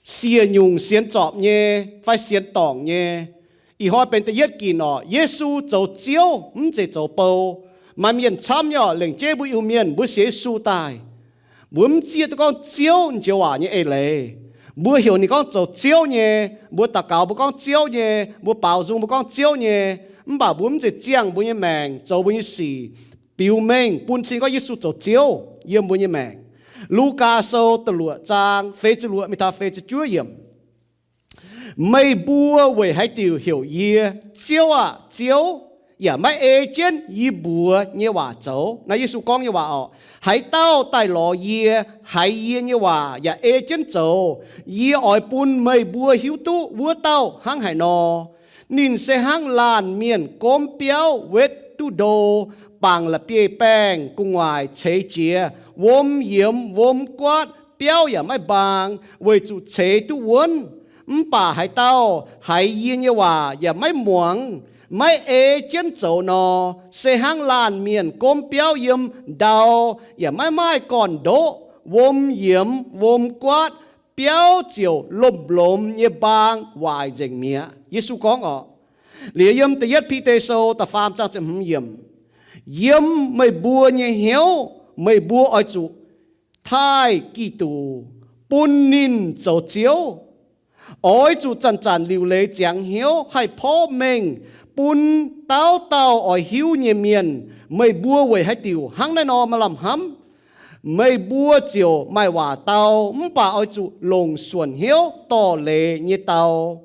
siec nyungc sienx zorpc nyei fai sienx dorngc nyei. Ih hnoi benx da'yietv ginc orqc, Yesu zoux Ziouv, mv zeiz zoux bou. Maaih mienh camv nyei orqc, lengc jeiv mbuo Iu-Mienh mbuo sienx Yesu daaih, mbuo mv zieqv duqv gorngv Ziouv njoux waac nyei eix leiz. Mbuo heuc ninh gorngv zoux Ziouv nyei, mbuo daux gaux mbuo gorngv Ziouv nyei, mbuo baaux nzung mbuo gorngv Ziouv nyei, mv baac mbuo mv zeiz ziangh mbuo nyei maengc zoux mbuo nyei sic biux mengh bun cing gorngv Yesu zoux Ziouv yiem mbuo nyei maengc. Lugaa Sou da'luoqc zaang feix ziepc luoqc mingh taux feix ziepc juov yiemc. Meih mbuo weic haaix diuc heuc yie, Ziouv aah, Ziouv, yaac maiv ei jienv yie mbuox nyei waac zoux? Naaiv Yesu gorngv nyei waac orqc. Haaix dauh daaih lorz yie, haiz yie nyei waac yaac ei jienv zoux, yie oix bun meih mbuo hiuv duqv wuov dauh hnangv haaix nor. Ninh se hnangv laanh mienh gomv biauv wetv duqv ndo, bangc la'bieiv-baengh gu'nguaaic ceix jiez, wuom yiemx wuom guaatv, biauv yaac maiv mbaang, weic zuqc ceix duqv wuonv. Mv baac haaix dauh haiz yie nyei waac yaac maiv muangx, maiv ei jienv zoux nor, se hnangv laanh mienh gomv biauv yiem ndau, yaac maiv maaih gorn-ndoqv, wuom yiemx wuom guaatv, biauv ziouc lomh lomz nyei mbaang waaic nzengc mi'aqv. Yesu gorngv orqc. Liuz yiem da'yietv Bide Sou da'faam zaang ziepc hmz yiemc, yiem meih mbuo nyei hnyouv meih mbuo oix zuqc taaih Giduc, bun ninh zoux Ziouv. Oix zuqc zanc-zanc liuc leiz ziangx hnyouv haih porv mengh bun dauh dauh oix hiuv nyei mienh, meih mbuo weic haaix diuc hnangv naaiv nor maaih lamh hnamv? Meih mbuo ziouc maaih waac dau, mv baac oix zuqc longc suonc hnyouv dorh leiz nyei dau.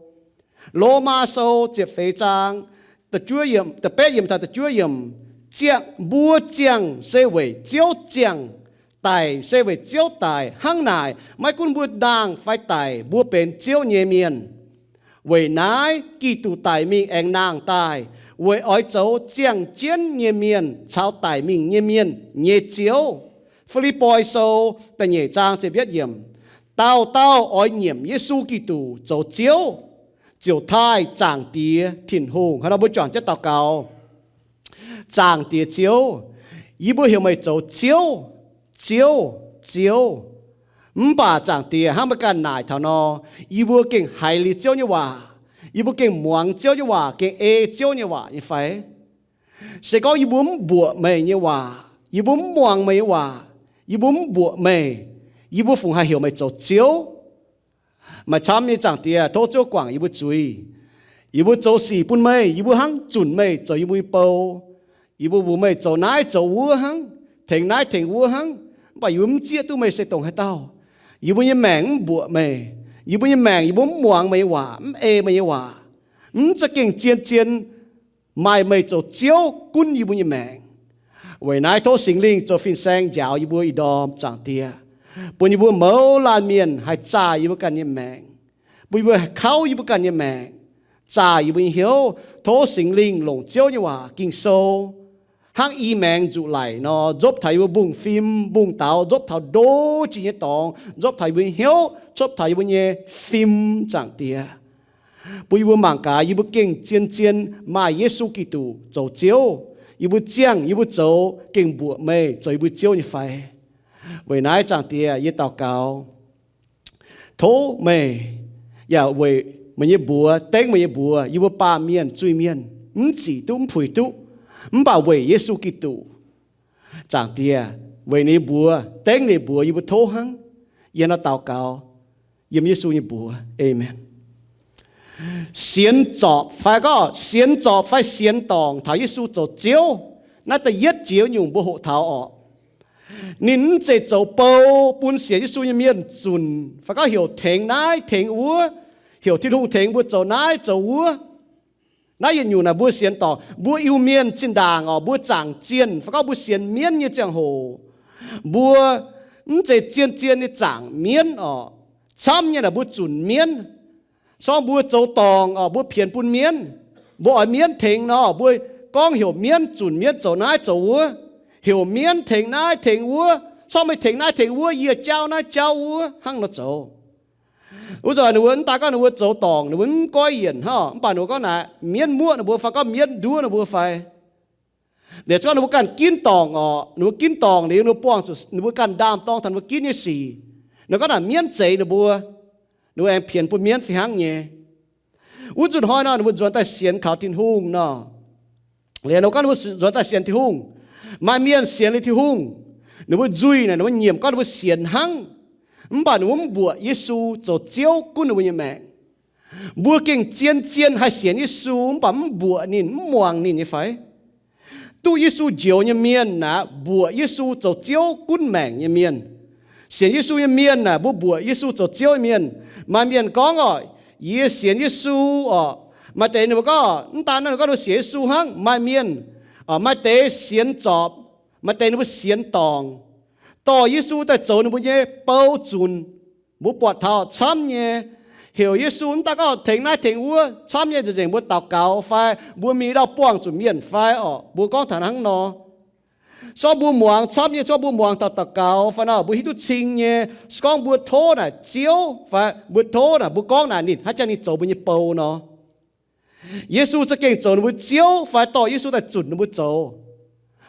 Lomaa Sou ziepc feix zaang da'betv yiemc taux da'juov yiemc, ziangh, mbuo ziangh se weic Ziouv ziangh, daic se weic Ziouv daic. Hnangv naaic, maiv gunv mbuo ndaangh fai daic, mbuo benx Ziouv nyei mienh. Weic naaiv Giduc daic mingh aengx nangh daaih, weic oix zoux ziangh jienv nyei mienh caux daic mingh nyei mienh nyei Ziouv. Fi^lipv^poi Sou da'nyeic zaang ziepc yietv yiemc, dauh dauh oix nyiemc Yesu Giduc zoux Ziouv, ziouc taaih Zaangc Diex Tin-Hungh. Hnangv nor mbuo juangc jienv daux gaux. Zaangc Diex Ziouv, yie mbuo heuc meih zoux Ziouv, Ziouv, Ziouv. Mv baac Zaangc Diex, hnangv meih ganh naaic taux nor, yie mbuo gengh haiz liuz Ziouv nyei waac, yie mbuo gengh muangx Ziouv nyei waac, gengh ei Ziouv nyei waac nyei fai? Se gorngv yie mbuo mv mbuoqc meih nyei waac, yie mbuo mv muangx meih nyei waac, yie mbuo mv mbuoqc meih, yie mbuo fungc haih heuc meih zoux Ziouv? Maaih camv nyei Zaangc Diex, tov Ziouv guangc yie mbuo zuiz. Yie mbuo zoux sic bun meih, yie mbuo hnangv zunc meih zoux yie mbuo nyei bou. Yie mbuo mbuox meih zoux naaiv zoux wuov hnangv, tengx naaiv tengx wuov hnangv, mv baac yie mbuo mv zieqv duqv meih se dongh haaix dauh. Yie mbuo nyei maengc mv mbuoqc meih. Yie mbuo nyei maengc, yie mbuo mv muangx meih nyei waac, mv ei meih nyei waac, mv za'gengh zien-zien maaih meih zoux Ziouv gunv yie mbuo nyei maengc. Weic naaiv tov Singx Lingh zoux fin-saeng njaaux yie mbuo ih ndorm, Zaangc Diex, bun yie mbuo mouz laanh mienh haih zaah yie mbuo ganh nyei maengc, bun yie mbuo haih kauv yie mbuo ganh nyei maengc, zaah yie mbuo nyei hnyouv. Tov Singx Lingh longc Ziouv nyei waac Ging-Sou hnangv i maengx nzuqc laic nor, nzopv taux yie mbuo mbungv-fim mbungv-daux, nzopv taux ndo jiex nyei dorngx, nzopv taux yie mbuo nyei hnyouv, nzopv taux yie mbuo nyei fim, Zaangc Diex, bun yie mbuo mangc gaax yie mbuo gengh zien-zien maaih Yesu Giduc zoux Ziouv, yie mbuo ziangh yie mbuo zoux gengh mbuoqc meih zoux yie mbuo Ziouv nyei fai. Weic naaiv, Zaangc Diex, yie daux gaux, tov meih yaac weic meih nyei mbuox, dengv meih nyei mbuox, yie mbuo baamh mienh, zuiz-mienh, mv zic duqv, mv puix duqv, mv baac weic Yesu Giduc, Zaangc Diex, weic ninh mbuox, dengv ninh mbuox, yie mbuo tov hnangv. Yie nor daux gaux yiem Yesu nyei mbuox, aamen. Sienx zorpc fai gorngv sienx zorpc fai sienx dorngc taux Yesu zoux Ziouv, naaiv da'yietv jiex nyungc mbuo hoqc taux orqc. Ninh mv zeiz zoux bou bun sienx Yesu nyei mienh zunc fai gorngv heuc tengx naaiv tengx wuov, heuc Tin-Hungh tengx mbuo zoux naaiv zoux wuov. Naaiv yietc nyungc naaic mbuo sienx dorngc, mbuo Iu-Mienh zinh ndaangc orqc, mbuo zaangc zienh fai gorngv mbuo sienx mienv nyei ziangh hoc, mbuo mv zeiz zien-zien nyei zaangc mienv orqc. Camv nyei naaic mbuo zunc mienv. Sorng mbuo zoux dorngc orqc, mbuo pienx bun mienv. Mbuo oix mienv tengx nor, mbuo gorngv heuc mienv zunc mienv zoux naaiv zoux wuov, heuc mienv tengx naaiv tengx wuov. Sorng meih tengx naaiv tengx wuov, yie jauv naaiv jauv wuov hnangv nor zoux. Wuov zanc ninh mbuo mv daaih gorngv ninh mbuo zoux dorngc, ninh mbuo mv goiv yienc hnangv, mv baac ninh mbuo gorngv naaic mienv muoqv ninh mbuo fai gorngv mienv nduov ninh mbuo fai. Liuz gorngv ninh mbuo ganh ginv dorngc orqc, ninh mbuo ginv dorngc liuz ninh mbuo buangh zuqc ninh mbuo ganh ndaam-dorng taux ninh mbuo ginv nyei sic. Ninh gorngv naaic mienv zeix ninh mbuo. ninh mbuo aengx pienx bun mienv fih hnangv nyei. Wuov zuqc hnoi nor, ninh mbuo nzuonx daaih sienx kaux Tin-Hungh nor. Liuz ninh mbuo gorngv ninh mbuo nzuonx daaih sienx Tin-Hungh. Maaih mienh sienx liuz Tin-Hungh, ninh mbuo nzuih naaic ninh mbuo nyiemc gorngv ninh mbuo sienx hnangv, mv baac ninh mbuo mv mbuoqc Yesu zoux Ziouv gunv ninh mbuo nyei maengc. Mbuo gengh zien-zien haih sienx Yesu mv baac mv mbuoqc ninh, mv muangx ninh nyei fai? Duqv Yesu njoux nyei mienh naaic, mbuoqc Yesu zoux Ziouv gunv maengc nyei mienh. Sienx Yesu nyei mienh naaic, mbuo mbuoqc Yesu zoux Ziouv nyei mienh. Maaih mienh gorngv oc, yie sienx Yesu oc. Maaih deix ninh mbuo gorngv, mv daan naaiv ninh gorngv ninh sienx Yesu hnangv. Maaih mienh, maaih deix sienx zorpc, maaih deix ninh mbuo sienx dorngc. Dorh Yesu daaih zoux ninh mbuo nyei bou zunc. Mbuo buatc taux camv nyei, heuc Yesu mv daan gorngv tengx naaiv tengx wuov, camv nyei nzengc mbuo daux gaux fai mbuo mingh ndau buangh zuqc mienh fai oc, mbuo gorngv taux hnangv nor. Se gorngv mbuo muangx camv nyei, se gorngv mbuo muangx taux daux gaux fai nor, mbuo hiuv duqv cing nyei. Se gorngv mbuo tov naaic Ziouv fai mbuo tov naaic, mbuo gorngv naaic ninh haaix jangx ninh zoux mbuo nyei bou nor. Yesu za'gengh zoux ninh mbuo Ziouv fai dorh Yesu daaih zunc ninh mbuo zoux,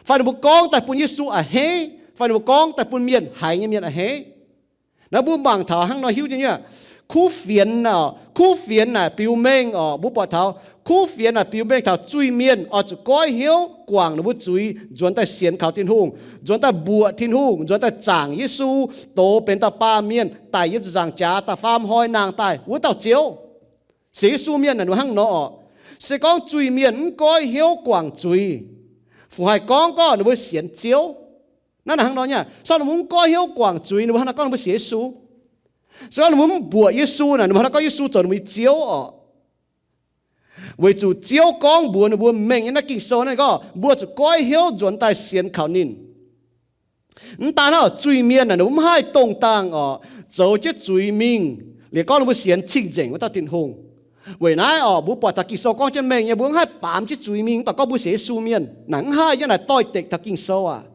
fai ninh mbuo gorngv daaih bun Yesu a'hneiv, fai ninh mbuo gorngv daaih bun mienh haiz nyei mienh a'hneiv. Naaiv mbuo mangc taux hnangv nor hiuv nyei. Kuv fienx, kuv fienx naaic biux mengh oc. Mbuo buatc taux kuv fienx naaic biux mengh taux zuiz-mienh oix zuqc goiv hnyouv guangc ninh mbuo zuiz, nzuonx daaih sienx kaux Tin-Hungh, nzuonx daaih mbuoqc Tin-Hungh, nzuonx daaih zaangc Yesu, doz benx dauh baamh mienh daic yiem ziepc nzaangc jaax daaih faam hnoi nangh daaih wuov dauh Ziouv. Sienx Yesu mienh naaic ninh mbuo hnangv nor oc. Se gorngv zuiz-mienh mv goiv hnyouv guangc zuiz, fungc haih gorngv gorngv ninh mbuo sienx Ziouv? Naaiv naaic hnangv nor nyei. Se gorngv ninh mbuo mv goiv hnyouv guangc zuiz, ninh mbuo hnangv naaiv gorngv ninh mbuo sienx Yesu. Se gorngv ninh mbuo mv mbuoqc Yesu naaic, ninh mbuo hnangv naaiv gorngv Yesu zoux ninh mbuo nyei Ziouv oc. Weic zuqc Ziouv gorngv mbuox ninh mbuo mengh nyei naaiv Ging-Sou naaiv gorngv mbuo zuqc goiv hnyouv nzuonx daaih sienx kaux ninh. Mv daan hnangv, zuiz-mienh naaic ninh mbuo mv haih dongh dangh oc, zoux jienv zuiz mingh, liuz gorngv ninh mbuo sienx cing-nzengc wuov dauh Tin-Hungh. Weic naaiv oc, mbuo buatc taux Ging-Sou gorngv jienv mengh nyei, mbuo mv haih baamz jienv zuiz mingh, mv baac gorngv mbuo sienx Yesu mienh naaic mv haih nyei. Naaic doix-dekc taux Ging-Sou aac.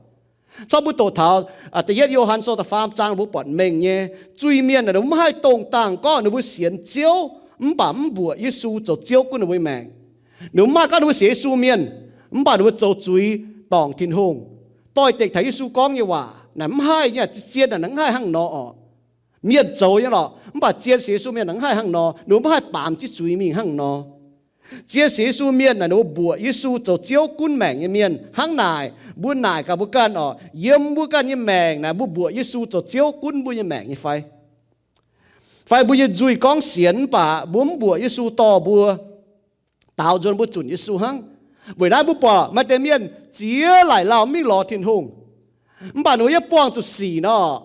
Se gorngv mbuo doqc taux da'yietv Yo^han Sou da'faam zaang, mbuo buatc mengh nyei, zuiz-mienh naaic ninh mbuo mv haih dongh dangh gorngv ninh mbuo sienx Ziouv mv baac mv mbuoqc Yesu zoux Ziouv gunv ninh mbuo nyei maengc. Ninh mbuo mv haih gorngv ninh mbuo sienx Yesu mienh, mv baac ninh mbuo zoux zuiz dorngc Tin-Hungh. Doix-dekc taux Yesu gorngv nyei waac naaic mv haih nyei. Zien-zien naaic mv haih hnangv nor oc. Mienh zoux nyei lorqc, mv baac zien sienx Yesu mienh naaic mv haih hnangv nor. Ninh mbuo mv haih baamz jienv zuiz mingh hnangv nor. Zien sienx Yesu mienh naaic ninh mbuo mbuoqc Yesu zoux Ziouv gunv maengc nyei mienh. Hnangv naaic mbuo naaic gaax mbuo ganh oc, yiem mbuo ganh nyei maengc naaic mbuo mbuoqc Yesu zoux Ziouv gunv mbuo nyei maengc nyei fai? Fai mbuo nyei nzuih gorngv sienx mv baac mbuo mv mbuoqc Yesu dorh mbuo, daaux nzuonx mbuo zunc Yesu hnangv. Weic naaiv mbuo buatc maaih deix mienh ziex laaic lauh mv mingh lorz Tin-Hungh, mv baac ninh mbuo yaac buangh zuqc sic nor,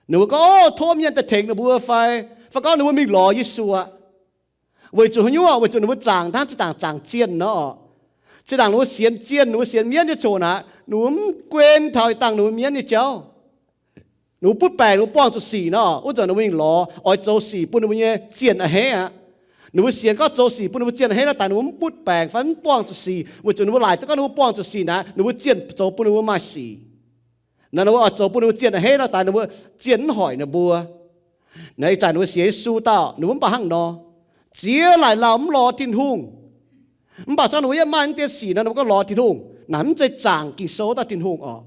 ninh mbuo gorngv, O, tov mienh daaih tengx ninh mbuo fai, fai gorngv ninh mbuo mingh lorz Yesu aqv. Weic zuqc haaix nyungc? Weic zuqc ninh mbuo zaangc hnangv zinh ndaangc zaangc zienh nor. Zinh ndaangc ninh mbuo sienx zienh, ninh mbuo sienx mienv nyei ziangh hoc naaic, ninh mbuo mv guen taux dangh ninh mbuo mienv nyei jauv. Ninh mbuo butv baengc, ninh mbuo buangh zuqc sic nor, wuov zanc ninh mbuo mingh lorz oix zoux sic bun ninh mbuo nyei zienh a'hneiv aqv. Ninh mbuo sienx gorngv zoux sic bun ninh mbuo zienh a'hneiv nor, daaih ninh mbuo mv butv baengc fai mv buangh zuqc sic, weic zuqc ninh mbuo laaic duqv gorngv ninh mbuo buangh zuqc sic naaic, ninh mbuo zienh zoux bun ninh mbuo maaih sic. Naaic ninh mbuo oix zoux bun ninh mbuo zienh a'hneiv nor, daaih ninh mbuo zienh mv hoic ninh mbuo. Naaiv ih zanc ninh mbuo sienx Yesu dauh, ninh mbuo mv baac hnangv nor, ziex laaic lauh mv lorz Tin-Hungh. Mv baac se gorngv ninh mbuo yaac maaih naaiv deix sic nor, ninh mbuo gorngv lorz Tin-Hungh. Naaic mv zeiz zaangc Ging-Sou dauh Tin-Hungh oc.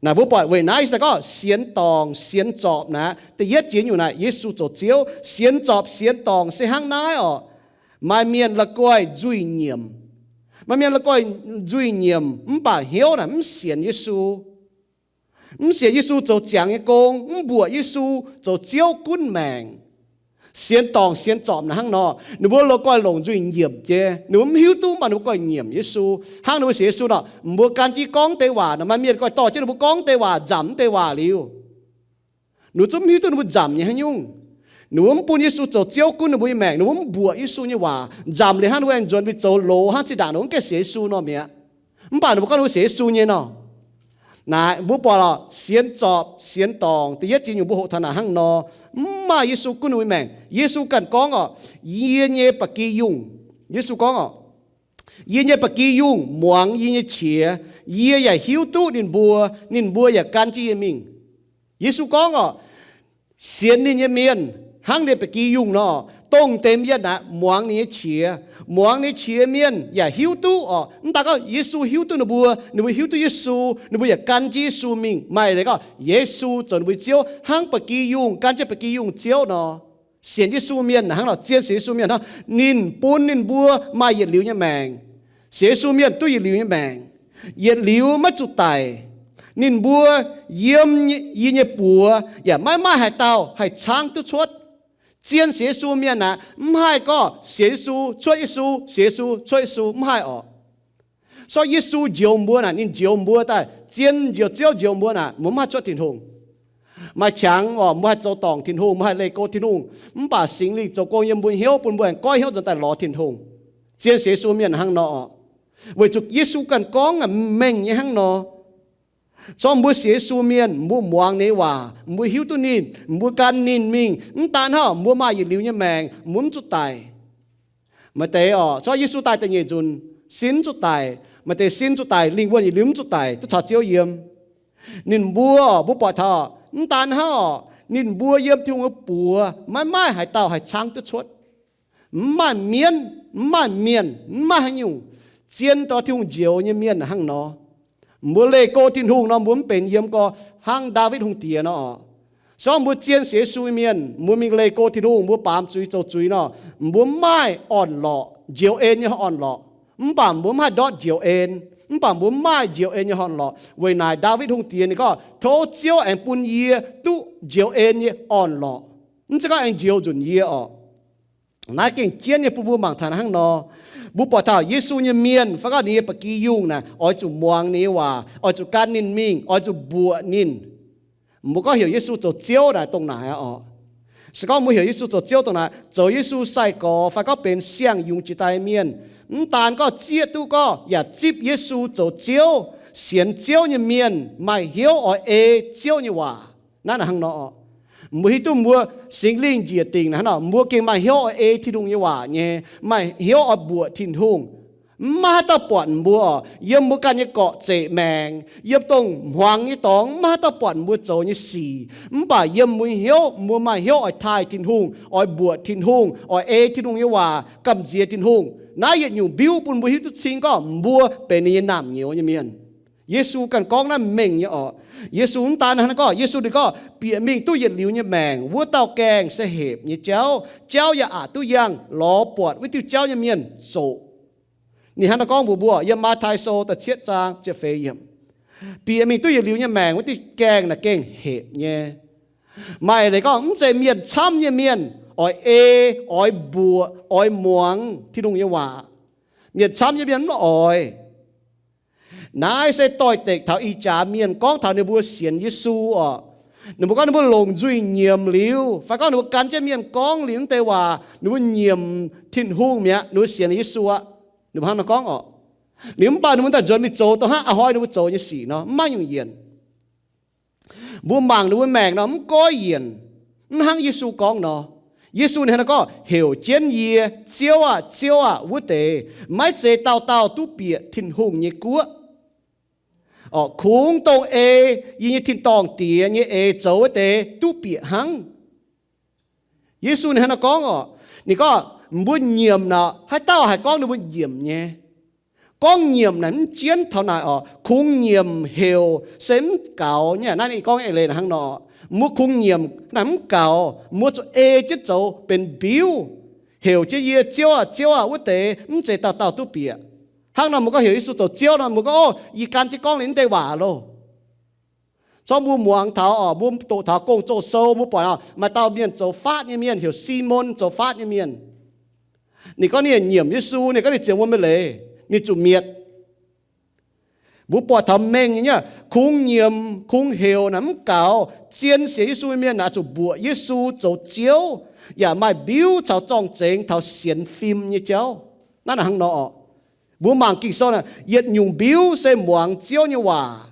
Naaic mbuo buatc weic naaiv se gorngv sienx dorngc sienx zorpc naaic, da'yietv jiex nyungc naaic Yesu zoux Ziouv. Sienx zorpc sienx dorngc se hnangv naaiv oc. Maaih mienh la'guaih nzuih nyiemc. Maaih mienh la'guaih nzuih nyiemc mv baac hnyouv naaic mv sienx Yesu. Mv sienx Yesu zoux ziangx nyei gong, mv mbuoqc Yesu zoux Ziouv gunv maengc. Sienx dorngc sienx zorpc naaic hnangv nor, ninh mbuo la'guaih longc nzuih nyiemc jiex. Ninh mbuo mv hiuv duqv, mv baac ninh mbuo guaih nyiemc Yesu. Hnangv ninh mbuo sienx Yesu nor, mbuo gan jienv gorngv deix waac nor, maaih mienh guaih dorh jienv ninh mbuo gorngv deix waac, nzamc deix waac liuz, ninh mbuo zungv mv hiuv duqv ninh mbuo nzamc nyei haaix nyungc. Ninh mbuo mv bun Yesu zoux Ziouv gunv ninh mbuo nyei maengc, ninh mbuo mv mbuoqc Yesu nyei waac, nzamc liuz hnangv ninh mbuo aengx nzuonx mingh zoux loz hnangv zinh ndaangc ninh mbuo mv gaengh sienx Yesu nor mi'aqv. Mv baac ninh mbuo gorngv ninh mbuo sienx Yesu nyei nor. Naaic mbuo buatc lorqc, sienx zorpc sienx dorngc, da'yietv jiex nyungc mbuo hoqc taux naaic hnangv nor, mv maaih Yesu gunv ninh mbuo maengc. Yesu ganh gorngv oc, yie nyei ba'gi yungh, Yesu gorngv oc, yie nyei ba'gi yungh muangx yie nyei qiex, yie yaac hiuv duqv ninh mbuo, ninh mbuo yaac gan jienv yie mingh. Yesu gorngv oc, sienx ninh nyei mienh hnangv ninh ba'gi yungh nor, Dongh deix mienh aeqv, muangx ninh nyei qiex, muangx ninh nyei qiex mienh yaac hiuv duqv oc. Mv daaih gorngv Yesu hiuv duqv ninh mbuo, ninh mbuo hiuv duqv Yesu, ninh mbuo yaac gan jienv Yesu mingh. Maaih leiz gorngv Yesu zoux ninh mbuo Ziouv, hnangv ba'gi yungh gan jienv ba'gi yungh Ziouv nor. Sienx Yesu mienh hnangv nor, zien sienx Yesu mienh hnangv, ninh bun ninh mbuo maaih yietc liuz nyei maengc. Sienx Yesu mienh duqv yietc liuz nyei maengc, yietc liuz maiv zuqc daic. Ninh mbuo yiem yie nyei buoz yaac maiv maaih haaix dauh haih caangv duqv cuotv. Zien sienx Yesu mienh aeqv, mv haih gorngv sienx Yesu cuotv Yesu, sienx Yesu cuotv Yesu, mv haih oc. Sortv Yesu njoux mbuo naaic, ninh njoux mbuo daaih, zien njoux Ziouv njoux mbuo naaic, mbuo mv haih cuotv Tin-Hungh. Maaih qangx oc, mbuo haih zoux dorngc Tin-Hungh, mbuo haih leih go Tin-Hungh, mv baac Singx Lingh zoux gong yiem mbuo hnyouv, bun mbuo aengx goiv hnyouv nzuonx daaih lorz Tin-Hungh. Zien sienx Yesu mienh hnangv nor oc. Weic zuqc Yesu ganh gorngv aac, mengh nyei hnangv nor. Corc mbuo sienx Yesu mienh, mbuo muangx ninh nyei waac, mbuo hiuv duqv ninh, mbuo gan ninh mingh, mv daan hnangv, mbuo maaih yietc liuz nyei maengc, mbuo mv zuqc daic. Maaih deix oc, corc Yesu daaih da'nyeic nzunc, sin mv zuqc daic. Maaih deix sin zuqc daic, lingh wuonh yietc liuz mv zuqc daic, duqv caux Ziouv yiem. Ninh mbuo, mbuo buatc taux, mv daan hnangv oc, ninh mbuo yiem Tin-Hungh nyei buoz maiv maaih haaix dauh haih caangv duqv cuotv. Mv maaih mienv, mv maaih mienh, mv maaih haaix nyungc zien dongh Tin-Hungh njoux nyei mienh hnangv nor. Mbuo leih go Tin-Hungh nor, mbuo mv benx yiem gorx hnangv Ndaawitv Hungh Diex nor oc. Se gorngv mbuo zien sienx Yesu mienh, mbuo mingh leih go Tin-Hungh, mbuo baamz zuiz zoux zuiz nor, mbuo mv maaih orn-lorqc, njoux en nyei orn-lorqc. Mv baac mbuo mv haih ndortv njoux en, mv baac mbuo mv maaih njoux en nyei orn-lorqc. Weic naaic Ndaawitv Hungh Diex ninh gorngv, tov Ziouv aengx bun yie duqv njoux en nyei orn-lorqc. Mv zeiz gorngv aengx njoux nzunc yie oc. Naaiv gengh jienv nyei bun mbuo mangc taux hnangv nor. Mbuo buatc taux Yesu nyei mienh, fai gorngv ninh nyei ba'gi yungh naaic, oix zuqc muangx ninh nyei waac, oix zuqc gan ninh mingh, oix zuqc mbuoqc ninh. Mbuo gorngv heuc Yesu zoux Ziouv naaic dongh naaic aqv oc. Se gorngv mbuo heuc Yesu zoux Ziouv dongh naaic, zoux Yesu sai-gorx fai gorngv benx siang-yungz jiex daaih mienh, mv daan gorngv zieqv duqv gorngv yaac zipv Yesu zoux Ziouv. Sienx Ziouv nyei mienh maaih hnyouv oix ei Ziouv nyei waac. Naaiv hnangv nor oc. Mbuo hiuv duqv mbuo Singx Lingh njiec dingc naaic hnangv nor, mbuo gengh maaih hnyouv oix ei Tin-Hungh nyei waac nyei, maaih hnyouv oix mbuoqc Tin-Hungh. Mv maaih haaix dauh buatc mbuo oc. Yiem mbuo ganh nyei gorqv-zeqc maengc, yiem dongh hmuangx nyei dorngx, mv maaih haaix dauh buatc mbuo zoux nyei sic. Mv baac yiem mbuo hnyouv, mbuo maaih hnyouv oix taaih Tin-Hungh, oix mbuoqc Tin-Hungh, oix ei Tin-Hungh nyei waac, gamh nziex Tin-Hungh. Naaiv yietc nyungc mbiuv bun mbuo hiuv duqv cing gorngv mbuo benx ninh nyei naamh nyouz nyei mienh. Yesu ganh gorngv naaiv mengh nyei oc. Yesu mv daan hnangv gorngv, Yesu ninh gorngv, bieqc mingh duqv yietc liuz nyei maengc, wuov dauh gaengh se hepc nyei jauv. Jauv yaac aqc duqv yangh, lorz buatc wuov diuh jauv nyei mienh zoqc. Ninh hnangv naaiv gorngv mbuox mbuo yiem Matv^tai Sou da'cietv zaang ziepc feix yiemc, bieqc mingh duqv yietc liuz nyei maengc, wuov diuh gaengh naaic gengh hepc nyei. Maaih leiz gorngv mv zeiz mienh camv nyei mienh oix ei, oix mbuoqc, oix muangx Tin-Hungh nyei waac. Mienh camv nyei mienh mv oix. Naaiv se doix-dekc taux ih jaax mienh gorngv taux ninh mbuo sienx Yesu oc. Ninh mbuo gorngv ninh mbuo longc nzuih nyiemc liuz, fai gorngv ninh mbuo gan jienv mienh gorngv liuz wuov deix waac, ninh mbuo nyiemc Tin-Hungh mi'aqv, ninh mbuo sienx Yesu aqv. Ninh mbuo hnangv nor gorngv oc. Liuz mv baac ninh mbuo daaih nzuonx mingh zoux dongh hnangv a'hnoi ninh mbuo zoux nyei sic nor, mv maaih nyungc yienc. Mbuo mangc ninh mbuo maengc nor, mv goiv yienc. Mv hnangv Yesu gorngv nor. Yesu ninh hnangv nor gorngv, heuc jienv yie, Ziouv aah! Ziouv aah! Wuov deix maiv zeiz dauh dauh duqv bieqc Tin-Hungh nyei guoqv. Orqc, kungx dongh ei yie nyei tin-dorngh Diex nyei eix zoux wuov deix duqv bieqc hnangv. Yesu ninh hnangv nor gorngv orqc. Ninh gorngv mbuo nyiemc nor, haaix dauh haih gorngv ninh mbuo nyiemc nyei? Gorngv nyiemc naaic mv jienv taux naaic orqc. Kungx nyiemc heuc se mv gaux nyei. Naaiv ninh gorngv eix leiz hnangv nor. Mbuo kungx nyiemc naaic mv gaux, mbuo zuqc ei jienv zoux benx mbiuv. Heuc jienv yie, Ziouv aah! Ziouv aah! Wuov deix mv zeiz dauh dauh duqv bieqc. Hnangv nor mbuo gorngv heuc Yesu zoux Ziouv nor, mbuo gorngv, o, yie gan jienv gorngv liuz mv deix waac loh. Corc mbuo muangx taux orqc, mbuo doqc taux Gong-Zoh sou, mbuo buatc orqc, maaih dauh mienh zoux faatv nyei mienh heuc Simon, zoux faatv nyei mienh. Ninh gorngv ninh nyiemc Yesu, ninh gorngv ninh ziouc wuom nyei leiz, ninh zuqc mietc. Mbuo buatc taux mengh nyei, kungx nyiemc, kungx heuc naaic mv gaux. Zien sienx Yesu nyei mienh naaic zuqc mbuoqc Yesu zoux Ziouv, yaac maaih mbiuv caux zorng-zengx taux sienx fim nyei jauv. Naaiv naaic hnangv nor orqc. Mbuo mangc Ging-Sou naaic, yietc nyungc mbiuv se muangx Ziouv nyei waac.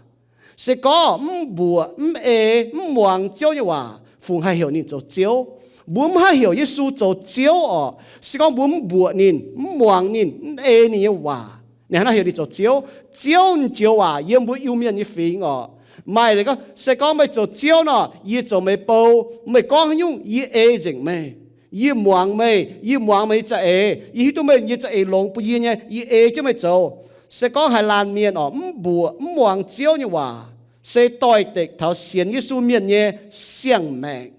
Se gorngv mv mbuoqc, mv ei, mv muangx Ziouv nyei waac, fungc haih heuc ninh zoux Ziouv? Mbuo mv haih heuc Yesu zoux Ziouv orqc, se gorngv mbuo mv mbuoqc ninh, mv muangx ninh, mv ei ninh nyei waac. Ninh hnangv naaiv heuc ninh zoux Ziouv. Ziouv nyei joux waac yiem mbuo Iu-Mienh nyei fingx orqc. Maaih leiz gorngv, se gorngv meih zoux Ziouv nor, yie zoux meih bou. Meih gorngv haaix nyungc, yie ei nzengc meih. Yie muangx meih, yie muangx meih nyei za'eix, yie hiuv duqv meih nyei za'eix longx bun yie nyei, yie ei jienv meih zoux. Se gorngv haaix laanh mienh oc mv mbuoqc mv muangx Ziouv nyei waac, se doix-dekc taux sienx Yesu mienh nyei siang-maengc.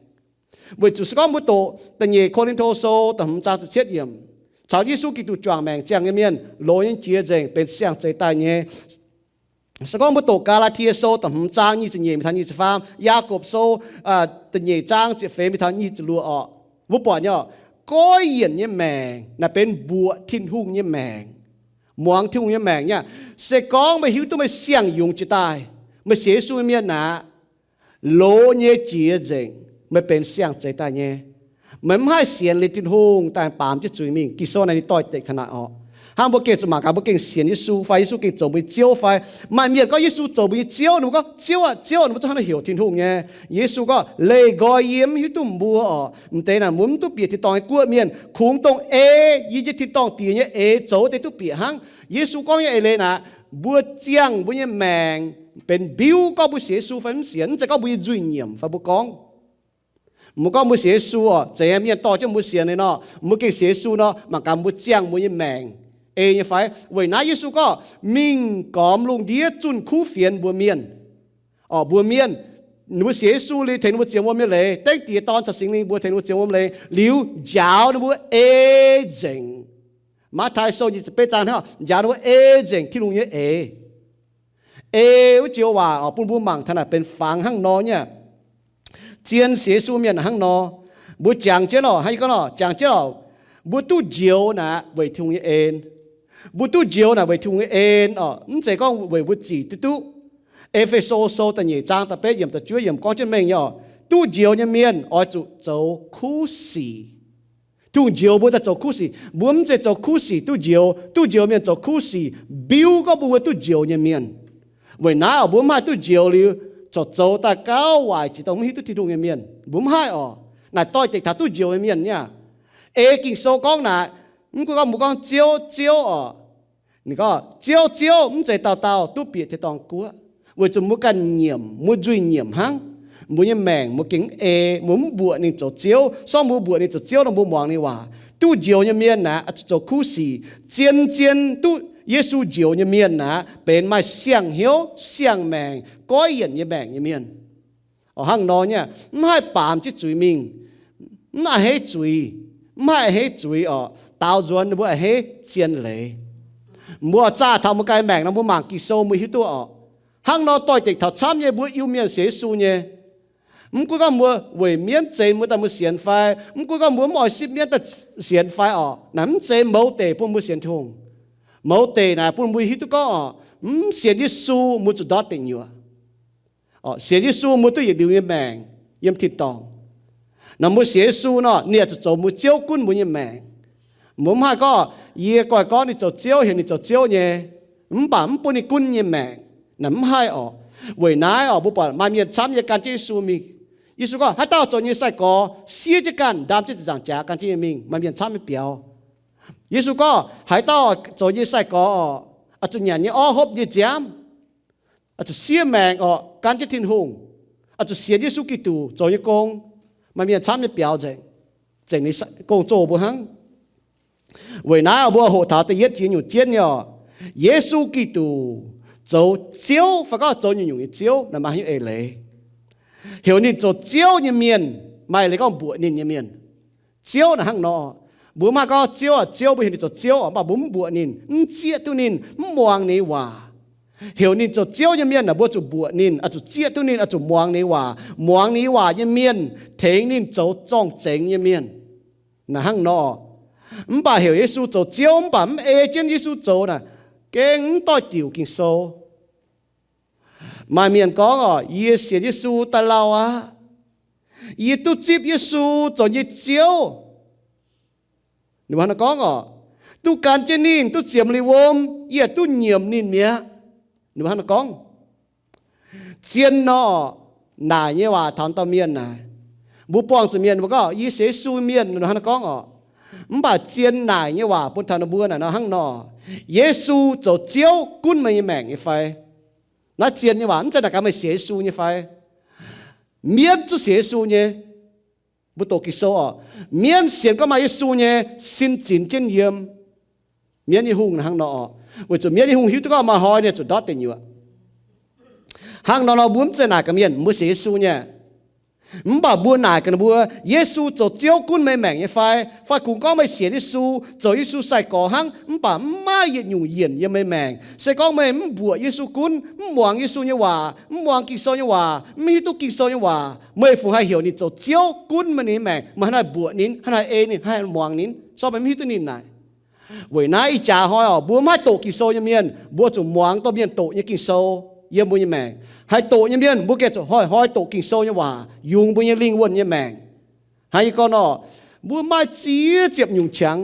Weic zuqc se gorngv mbuo doqc da'nyeic Ko^lin^to Sou da'hmz zaang ziepc cietv yiemc, caux Yesu Giduc juangc maengc ziangh nyei mienh loz nyei jiex nzengc benx siang-zeix daaih nyei. Se gorngv mbuo doqc Gaa^laa^tie Sou da'hmz zaang nyic ziepc nyeic mingh taux nyic ziepc faam, Yaagorpc Sou da'nyeic zaang ziepc feix mingh taux nyic ziepc luoqc oc, mbuo buatc nyei oc, goiv yienc nyei maengc naaic benx mbuoqc Tin-Hungh nyei maengc, muangx Tin-Hungh nyei maengc nyei. Se gorngv meih hiuv duqv meih siang-yungz jiex daaih, meih sienx Yesu nyei mienh aqv, loz nyei jiex nzengc, meih benx siang-zeix daaih nyei. Meih mv haih sienx liuz Tin-Hungh daaih baamz jienv zuiz mingh. Ging-Sou naaic ninh doix-dekc taux naaic oc. Hnangv mbuo gengh zuqc mangc gaax mbuo gengh sienx Yesu fai Yesu gengh zoux mbuo nyei Ziouv fai. Maaih mienh gorngv Yesu zoux mbuo nyei Ziouv, ninh mbuo gorngv, Ziouv aah, Ziouv aah, ninh mbuo zungv hnangv naaiv heuc Tin-Hungh nyei. Yesu gorngv, Leih nqoi yie mv hiuv duqv mbuo oc. M'deix naaic mbuo mv duqv bieqc tin-dorngh nyei guoqv mienh, kungx dongh ei yie nyei tin-dorngh Diex nyei eix zoux deix duqv bieqc hnangv. Yesu gorngv nyei eix leiz naaic, mbuo ziangh mbuo nyei maengc benx mbiuv gorngv mbuo sienx Yesu fai mv sienx, mv zeiz gorngv mbuo nyei nzuih nyiemc fai mbuo gorngv. Mbuo gorngv mbuo sienx Yesu oc, zeiz mienh dorh jienv mbuo sienx liuz nor, mbuo gengh sienx Yesu nor, mangc gaax mbuo ziangh mbuo nyei maengc ei nyei fai. Weic naaiv Yesu gorngv, mingh gormx lungh ndiev zunh kuv fienx mbuox mienh. Oc, mbuox mienh, ninh mbuo sienx Yesu liuz tengx ninh mbuo ziex wuom nyei leiz, dengv Diex, Dorn caux Singx Lingh mbuox tengx ninh mbuo ziex wuom leiz liuz njaaux ninh mbuo ei nzengc. Matv^taai Sou nyic ziepc betv zaang hnangv, njaaux ninh mbuo ei nzengc Tin-Hungh nyei eix. Ei wuov joux waac oc, bun mbuo mangc taux naaic benx fangx hnangv nor nyei. Zien sienx Yesu mienh hnangv nor, mbuo jangx jienv oc, hnangv yie gorngv oc, jangx jienv oc, mbuo duqv njoux naaic weic Tin-Hungh nyei en. Mbuo duqv njoux naaic weic Tin-Hungh nyei en oc, mv zeiz gorngv weic mbuo zic duqv duqv. E^fe^so Sou da'nyeic zaang da'betv yiemc da'juov yiemc gorngv jienv mengh nyei oc, duqv njoux nyei mienh oix zuqc zoux kuv sic. Tin-Hungh njoux mbuo daaih zoux kuv sic. Mbuo mv zeiz zoux kuv sic duqv njoux. Duqv njoux mienh zoux kuv sic mbiuv gorngv mbuo, mbuo duqv njoux nyei mienh. Weic naaiv oc, mbuo mv haih duqv njoux liuz corc zoux daaih gauh waaic jiex dongh mv hiuv duqv Tin-Hungh nyei mienh. Mbuo mv haih oc. Naaic doix-dekc taux duqv njoux nyei mienh nyei aqv. Ei Ging-Sou gorngv naaic, mv gunv gorngv mbuo gorngv Ziouv, Ziouv oc, ninh gorngv, Ziouv, Ziouv, mv zeiz dauh dauh duqv bieqc tin-dorngh guoqv, weic zuqc mbuo ganh nyiemc, mbuo nzuih nyiemc hnangv. Mbuo nyei maengc mbuo gengh mv ei, mbuo mv mbuoqc ninh zoux Ziouv. Se gorngv mbuo mbuoqc ninh zoux Ziouv nor, mbuo muangx ninh waac. Duqv njoux nyei mienh naaic oix zuqc zoux kuv sic. Zien-zien duqv Yesu njoux nyei mienh naaic benx maaih siang-hnyouv, siang-maengc, goiv yienc nyei maengc nyei mienh. Oc, hnangv nor nyei, mv haih baamz jienv zuiz mingh, mv a'hneiv zuiz, mv haih a'hneiv zuiz oc, daaux nzuonx ninh mbuo a'hneiv zien leiz. Mbuo zaah taux mbuo ganh maengc nor, mbuo mangc Ging-Sou mbuo hiuv duqv oc. Hnangv nor doix-dekc taux camv nyei mbuo Iu-Mienh sienx Yesu nyei. Mv gunv gorngv mbuo weic mienv zeix mbuo daaih mbuo sienx fai, mv gunv gorngv mbuo mv oix sipv mienv daaih sienx fai oc, naaic mv zeiz mouz deic bun mbuo sienx Tin-Hungh. Mouz deic naaic bun mbuo hiuv duqv gorngv oc, mv sienx Yesu mbuo zuqc ndortv deic nyuoqc. Sienx Yesu mbuo duqv yietc liuz nyei maengc yiem tin-dorngh. Nor mbuo sienx Yesu nor, ninh yaac zuqc zoux mbuo Ziouv gunv mbuo nyei maengc. Mbuo mv haih gorngv, yie goiv gorngv ninh zoux Ziouv, heuc ninh zoux Ziouv nyei, mv baac mv bun ninh gunv nyei maengc, naaic mv haih oc. Weic naaiv oc, mbuo buatc maaih mienh camv nyei gan jienv Yesu mingh. Yesu gorngv, haaix dauh zoux nyei sai-gorx, siev jienv ganh, ndaam jienv ziepc nzaangc jaax gan jienv nyei mingh. Maaih mienh camv nyei biaux. Yesu gorngv, haaix dauh zoux nyei sai-gorx oc, oix zuqc nyanc nyei orv, hopv nyei nziaamv, oix zuqc siev maengc oc, gan jienv Tin-Hungh, oix zuqc sienx Yesu Giduc zoux nyei gong. Maaih mienh camv nyei biaux nzengc, zengc ninh gong-zoh mbuo hnangv. Weic naaiv mbuo hoqc taux da'yietv jiex nyungc jienv nyei oc, Yesu Giduc zoux Ziouv fai gorngv zoux nyungc-nyungc nyei Ziouv naaic maaih haaix nyungc eix leiz. Heuc ninh zoux Ziouv nyei mienh, maaih eix leiz gorngv mbuoqc ninh nyei mienh. Ziouv naaic hnangv nor, mbuo mv haih gorngv Ziouv aac, Ziouv, mbuo heuc ninh zoux Ziouv oc, mv baac mbuo mv mbuoqc ninh, mv zieqv duqv ninh, mv muangx ninh waac. Heuc ninh zoux Ziouv nyei mienh naaic, mbuo zuqc mbuoqc ninh, oix zuqc zieqv duqv ninh, oix zuqc muangx ninh waac. Muangx ninh waac nyei mienh tengx ninh zoux zorng-zengx nyei mienh. Naaic hnangv nor, mv baac heuc Yesu zoux Ziouv mv baac mv ei jienv Yesu zoux naaic, gengh mv doix-diuc Ging-Sou. Maaih mienh gorngv oc, yie sienx Yesu daaih lauh aqv. Yie duqv zipv Yesu zoux nyei Ziouv. Ninh mbuo hnangv naaiv gorngv oc, duqv gan jienv ninh, duqv ziemx liuz wuom, yie duqv nyiemc ninh mi'aqv. Ninh mbuo hnangv naaiv gorngv. Zien nor, naaic nyei waac taux dauh mienh naaic, mbuo buangh zuqc mienh mbuo gorngv, yie sienx Yesu mienh, ninh mbuo hnangv naaiv gorngv oc. Mv baac zien naaic nyei waac bun taux ninh mbuo naaic nor hnangv nor, Yesu zoux Ziouv gunv meih nyei maengc nyei fai? Naaiv zien nyei waac mv zeiz naaic gaax meih sienx Yesu nyei fai? Mienv zuqc sienx Yesu nyei. Mbuo doqc Ging-Sou oc, mienv sienx gorngv maaih Yesu nyei sin zinx jienv yiem mienv nyei hungh hnangv nor oc. Weic zuqc mienv nyei hungh hiuv duqv gorngv maaih hnoi ninh zuqc ndortv deic nyuoqc. Hnangv nor nor mbuo mv zeiz naaic gaax mienh mbuo sienx Yesu nyei. Mv baac mbuo naaic gaax ninh mbuo, Yesu zoux Ziouv gunv meih maengc nyei fai? Fai kungx gorngv meih sienx Yesu, zoux Yesu sai-gorx hnangv, mv baac mv maaih yietc nyungc yienc yiem meih maengc. Se gorngv meih mv mbuoqc Yesu gunv, mv muangx Yesu nyei waac, mv muangx Ging-Sou nyei waac, mv hiuv duqv Ging-Sou nyei waac, meih fungc haih heuc ninh zoux Ziouv gunv meih nyei maengc? Meih hnangv naaic mbuoqc ninh, hnangv naaic ei ninh, hnangv naaic muangx ninh, se gorngv meih mv hiuv duqv ninh naaic. Weic naaiv ih jaax hnoi oc, mbuo mv haih doqc Ging-Sou nyei mienh, mbuo zuqc muangx dorh mienh doqc nyei Ging-Sou yiem mbuo nyei maengc. Haih doqc nyei mienh, mbuo gengh zuqc hnoi-hnoi doqc Ging-Sou nyei waac yungz mbuo nyei lingh wuonh nyei maengc. Hnangv yie gorngv nor, mbuo maaih ziex ziepc nyungc qangx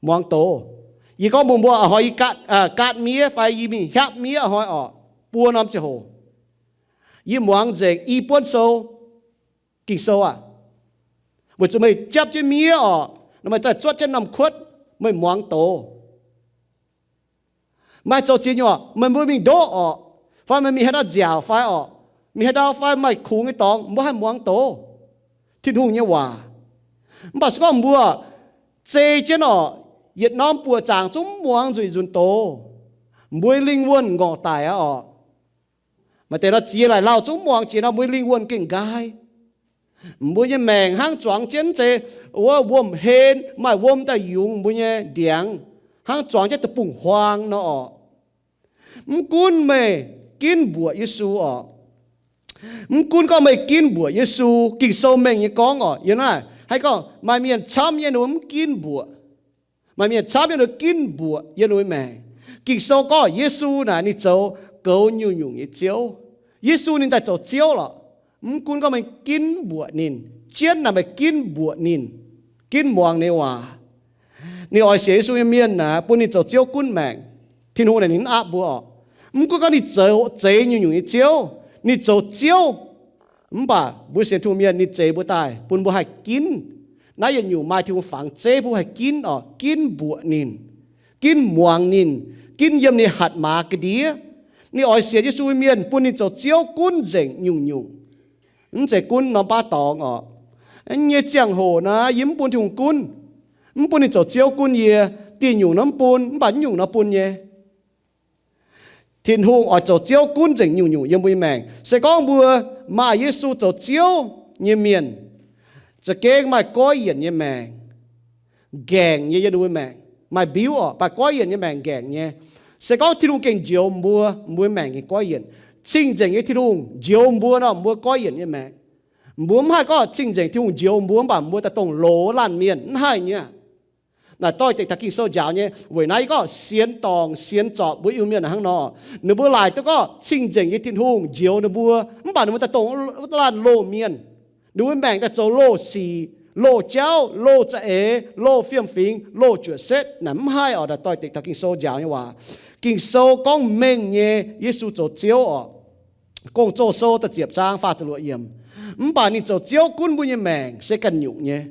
muangx doz. Yie gorngv mbuox mbuo, a'hnoi yie gaatv miev fai yie mingh hiaapv miev a'hnoi oc, buo norm ziangh hoc, yie muangx nzengc i buonv sou, Ging-Sou aah. Weic zuqc meih japv jienv miev oc, nor meih daaih zuotv jienv norm kuotv, meih muangx doz. Maaih zoux ziex nyungc, meih mbuo mingh ndoqv oc, fai meih mingh haaix ndau nziaauc fai oc, mingh haaix ndau fai maaih kungx nyei dorngx, mbuo haih muangx doz Tin-Hungh nyei waac. Mv baac se gorngv mbuo zei jienv oc, yietc norm buoqc zaangc zungv mv muangx nzueic nzunc doz, mbuo nyei lingh wuonh ngorc daic aqv oc. Maaih deix nor ziex laaic lauh zungv mv muangx jiex nor, mbuo nyei lingh wuonh gengh nqaai. Mbuo nyei maengc hnangv zuangx jienv zeiz wuov wuom-hlen, maaih wuom daaih yungz mbuo nyei ndiangx, hnangv zuangx jienv deic-bung-huaang nor oc. Mv gunv meih ginv mbuoqc Yesu oc, mv gunv gorngv meih ginv mbuoqc Yesu, Ging-Sou mengh nyei gorngv oc, yiem naaiv haih gorngv maaih mienh camv nyei ninh mbuo mv ginv mbuoqc. Maaih mienh camv nyei ninh ginv mbuoqc yiem ninh nyei maengc. Ging-Sou gorngv Yesu naaic ninh zoux goux nyungc-nyungc nyei ziouv. Yesu ninh daaih zoux Ziouv lorqc. Mv gunv gorngv meih ginv mbuoqc ninh, jienv naaic meih ginv mbuoqc ninh, ginv muangx ninh nyei waac, ninh oix sienx Yesu nyei mienh naaic bun ninh zoux Ziouv gunv maengc. Tin-Hungh naaic ninh mv aapv mbuo oc. Mv gunv gorngv ninh zoux zeix nyungc-nyungc nyei ziouv, ninh zoux Ziouv, mv baac mbuo sienx Tin-Hungh mienh ninh zeix mbuo daaih bun mbuo haih ginv. Naaiv yietc nyungc maaih Tin-Hungh fangx zeiv bun mbuo haih ginv oc, ginv mbuoqc ninh, ginv muangx ninh, ginv yiem ninh hatc maaz ga'ndiev. Ninh oix sienx Yesu nyei mienh bun ninh zoux Ziouv gunv nzengc nyungc-nyungc. Mv zeiz gunv norm baav dorngx oc. Nyei ziangh hoc naaiv yie mv bun Tin-Hungh gunv, mv bun ninh zoux Ziouv gunv yie. Diuh nyungc nor mv bun, mv baac nyungc nor bun nyei. Tin-Hungh oix zoux Ziouv gunv nzengc nyungc-nyungc yiem mbuo nyei maengc. Se gorngv mbuo maaih Yesu zoux Ziouv nyei mienh, za'gengh maaih goiv yienc nyei maengc, nqaengc nyei yiem ninh mbuo maengc. Maaih mbiuv oc, maaih goiv yienc nyei maengc nqaengc nyei. Se gorngv Tin-Hungh gengh njoux mbuo, mbuo maengc gengh goiv yienc. Cing-nzengc nyei Tin-Hungh njoux mbuo nor, mbuo goiv yienc nyei maengc. Mbuo mv haih gorngv cing-nzengc Tin-Hungh njoux mbuo mv baac mbuo daaih dongh loz laanh mienh, mv haih nyei. Naaic doix-dekc taux Ging-Sou njaaux nyei. Weic naaiv yie gorngv sienx dorngc sienx zorpc mbuo Iu-Mienh hnangv nor, ninh mbuo laaic duqv gorngv cing-nzengc nyei Tin-Hungh njoux ninh mbuo, mv baac ninh mbuo daaih dongh wuov laanh loz-mienh. Ninh mbuo maengc daaih zoux loz-sic, loz-jauv, loz-za'eix, loz-fiem-fingx, loz-juoqc setv. Naaic mv haih oc. Naaic doix-dekc taux Ging-Sou njaaux nyei waac. Ging-Sou gorngv mengh nyei Yesu zoux Ziouv oc. Gong-Zoh Sou da'ziepc zaang faah ziepc luoqc yiemc. Mv baac ninh zoux Ziouv gunv mbuo nyei maengc se ganh nyungc nyei.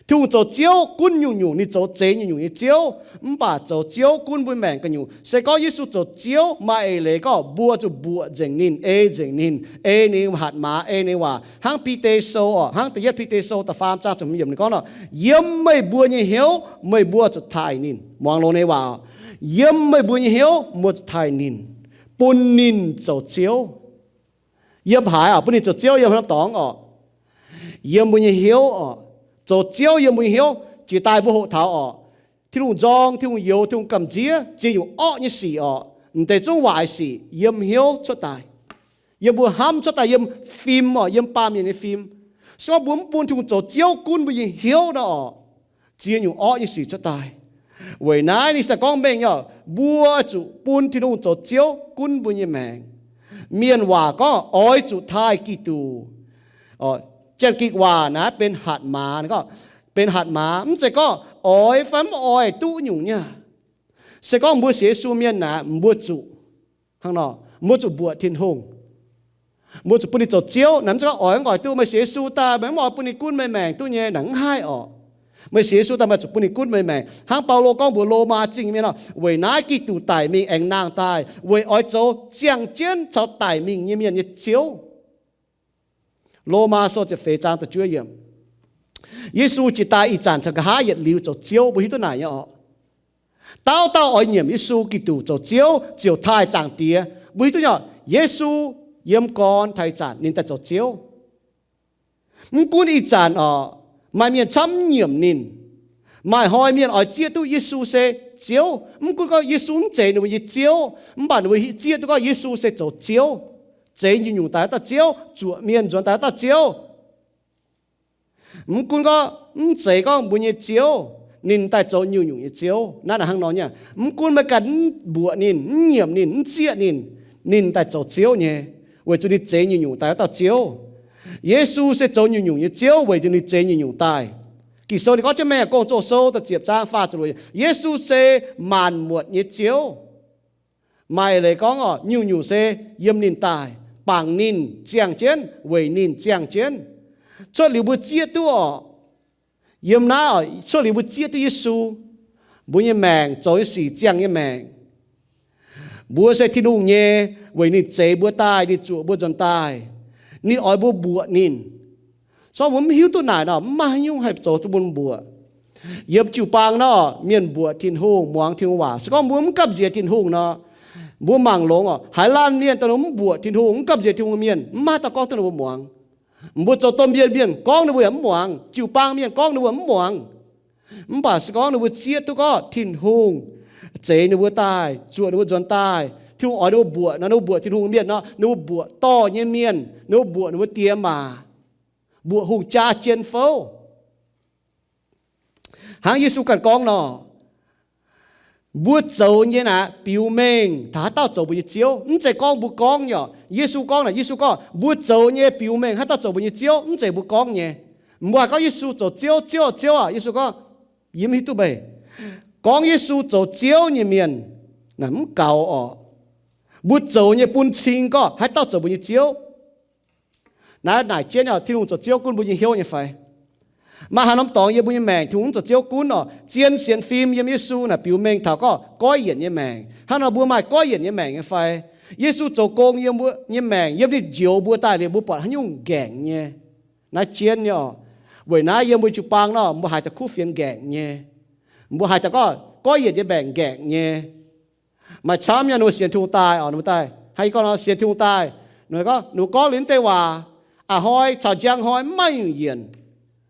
Tin-Hungh zoux Ziouv gunv nyungc-nyungc, ninh zoux zeix nyungc-nyungc nyei ziouv. Mv baac zoux Ziouv gunv mbuo maengc ganh nyungc. Se gorngv Yesu zoux Ziouv, maaih eix leiz gorngv mbuo zuqc mbuoqc nzengc ninh, ei nzengc ninh, ei ninh hatc maaz, ei ninh waac. Hnangv Bide Sou oc, hnangv da'yietv Bide Sou da'faam zaang ziepc hmz yiemc ninh gorngv nor, yiem meih mbuo nyei hnyouv meih mbuo zuqc taaih ninh. Muangx longx nyei waac oc. Yiem meih mbuo nyei hnyouv mbuo zuqc taaih ninh, bun ninh zoux Ziouv. Yiem haaix oc? Bun ninh zoux Ziouv yiem haaix norm dorngx oc? Yiem mbuo nyei hnyouv oc. Zoux Ziouv yiem mbuo nyei hnyouv. Jiex daaih mbuo hoqc taux oc, Tin-Hungh nzorng, Tin-Hungh youx, Tin-Hungh gamh nziev, ziex nyungc orqv nyei sic oc. M'deix zungv waaic sic yiem hnyouv cuotv daaih. Yiem mbuo hnamv cuotv daaih yiem fim oc, yiem baamh mienh nyei fim. Se gorngv mbuo mv bun Tin-Hungh zoux Ziouv gunv mbuo nyei hnyouv nor oc, ziex nyungc orqv nyei sic cuotv daaih. Weic naaiv ninh se gorngv mengh nyei oc, mbuo zuqc bun Tin-Hungh zoux Ziouv gunv mbuo nyei maengc. Mienh waac gorngv oix zuqc taaih Giduc. Janx-Gikc waac naaiv benx hatc maaz, benx hatc maaz, mv zeiz gorngv oix fai mv oix duqv nyungc nyei. Se gorngv mbuo sienx Yesu mienh naaic, mbuo zuqc hnangv nor, mbuo zuqc mbuoqc Tin-Hungh. Mbuo zuqc bun ninh zoux Ziouv. Naaiv mv zeiz gorngv oix mv oix duqv. Meih sienx Yesu daaih meih mv oix bun ninh gunv meih maengc duqv nyei, naaiv mv haih oc. Meih sienx Yesu daaih meih zuqc bun ninh gunv meih maengc. Hnangv Baulo gorngv mbuox Lomaa Zingh mienh nor, weic naaiv Giduc daic mingh aengx nangh daaih weic oix zoux ziangh jienv caux daic mingh nyei mienh nyei Ziouv. Lomaa Sou ziepc feix zaang da'juov yiemc. Yesu jiex daaih ih zanc caux nqa'haav yietc liuz zoux Ziouv, mbuo hiuv duqv naaic nyei orqc. Dauh dauh oix nyiemc Yesu Giduc zoux Ziouv, ziouc taaih Zaangc Diex. Mbuo hiuv duqv nyei orqc, Yesu yiem gorn taux ih zanc ninh daaih zoux Ziouv. Mv gunv ih zanc orqc, maaih mienh camv mv nyiemc ninh. Maaih hnoi mienh oix zieqv duqv Yesu se Ziouv. Mv gunv gorngv Yesu mv zeiz ninh mbuo nyei Ziouv, mv baac ninh mbuo zieqv duqv gorngv Yesu se zoux Ziouv, zeix nyungc-nyungc daaih haaix dauh Ziouv, zuoqc mienh nzuonx daaih haaix dauh Ziouv. Mv gunv gorngv mv zeiz gorngv mbuo nyei Ziouv, ninh daaih zoux nyungc-nyungc nyei Ziouv. Naaiv naaic hnangv nor nyei. Mv gunv meih ganh mv mbuoqc ninh, mv nyiemc ninh, mv zieqv ninh, ninh daaih zoux Ziouv nyei, weic zuqc ninh zeix nyungc-nyungc daaih haaix dauh Ziouv. Yesu se zoux nyungc-nyungc nyei Ziouv weic zuqc ninh zeix nyungc-nyungc daaih. Ging-Sou ninh gorngv jienv Mengh Gong Zoh Sou da'ziepc zaang faah ziepc luoqc, Yesu se maanc muotc nyei Ziouv. Maaih leiz gorngv orqc, nyungc-nyungc se yiem ninh daaih, bangc ninh ziangh jienv, weic ninh ziangh jienv. Cuotv liuz mbuo zieqv duqv orqc, yiem naaiv orqc, cuotv liuz mbuo zieqv duqv Yesu, mbuo nyei maengc zoux nyei sic ziangh nyei maengc. Mbuo se Tin-Hungh nyei, weic ninh zeix mbuo daaih, ninh zuoqc mbuo nzuonx daaih, ninh oix mbuo mbuoqc ninh. Sorng mbuo mv hiuv duqv naaic nor, mv maaih haaix nyungc haih zoux duqv mbuo mbuoqc. Yiem jiu-baang nor, mienh mbuoqc Tin-Hungh, muangx Tin-Hungh waac. Se gorngv mbuo mv gamh nziex Tin-Hungh nor, mbuo mangc longx orqc, haaix laanh mienh daaih mv mbuoqc Tin-Hungh, mv gamh nziex Tin-Hungh mienh, mv maaih haaix dauh gorngv duqv ninh mbuo muangx. Mbuo zoux domh mienh mienh gorngv ninh mbuo yaac mv muangx, jiu-baang mienh gorngv ninh mbuo mv muangx. Mv baac se gorngv ninh mbuo zieqv duqv gorngv Tin-Hungh zeix ninh mbuo daaih, zuoqc ninh mbuo nzuonx daaih, Tin-Hungh oix ninh mbuo mbuoqc nor, ninh mbuo mbuoqc Tin-Hungh mienh nor, ninh mbuo mbuoqc dorh nyei mienh, ninh mbuo mbuoqc ninh mbuo diex maac, mbuoqc hungh jaa jien fouv. Hnangv Yesu ganh gorngv nor, mbuo zoux nyei naaic biux mengh taux haaix dauh zoux mbuo nyei Ziouv. Mv zeiz gorngv mbuo gorngv nyei orqc. Yesu gorngv naaic, Yesu gorngv mbuo zoux nyei biux mengh haaix dauh zoux mbuo nyei Ziouv, mv zeiz mbuo gorngv nyei. Mbuo haih gorngv Yesu zoux Ziouv, Ziouv, Ziouv aac. Yesu gorngv, yie mv hiuv duqv meih. Gorngv Yesu zoux Ziouv nyei mienh naaic mv gaux orqc. Mbuo zoux nyei bun cing gorngv haaix dauh zoux mbuo nyei Ziouv. Naaiv naaic jienv orqc, Tin-Hungh zoux Ziouv gunv mbuo nyei hnyouv nyei fai? Maaih haaix norm dorngx yiem mbuo nyei maengc Tin-Hungh mv zoux Ziouv gunv orqc? Zien sienx fim yiem Yesu naaic biux mengh taux gorngv goiv yienc nyei maengc. Hnangv nor mbuo maaih goiv yienc nyei maengc nyei fai? Yesu zoux gong yiem mbuo nyei maengc, yiem ninh njoux mbuo daaih liuz mbuo buatc haaix nyungc nqaengc nyei. Naaiv jienv nyei orqc. Weic naaiv yiem mbuo jiu-baang nor mbuo haiz daaih kuv fienx nqaengc nyei. Mbuo haiz daaih gorngv goiv yienc nyei maengc nqaengc nyei. Maaih camv nyei ninh mbuo sienx Tin-Hungh daaih orqc, ninh mbuo daaih, hnangv yie gorngv nor, sienx Tin-Hungh daaih, ninh mbuo gorngv, ninh mbuo gorngv liuz naaiv deix waac, a'hnoi caux njang hnoi mv maaih nyungc yienc.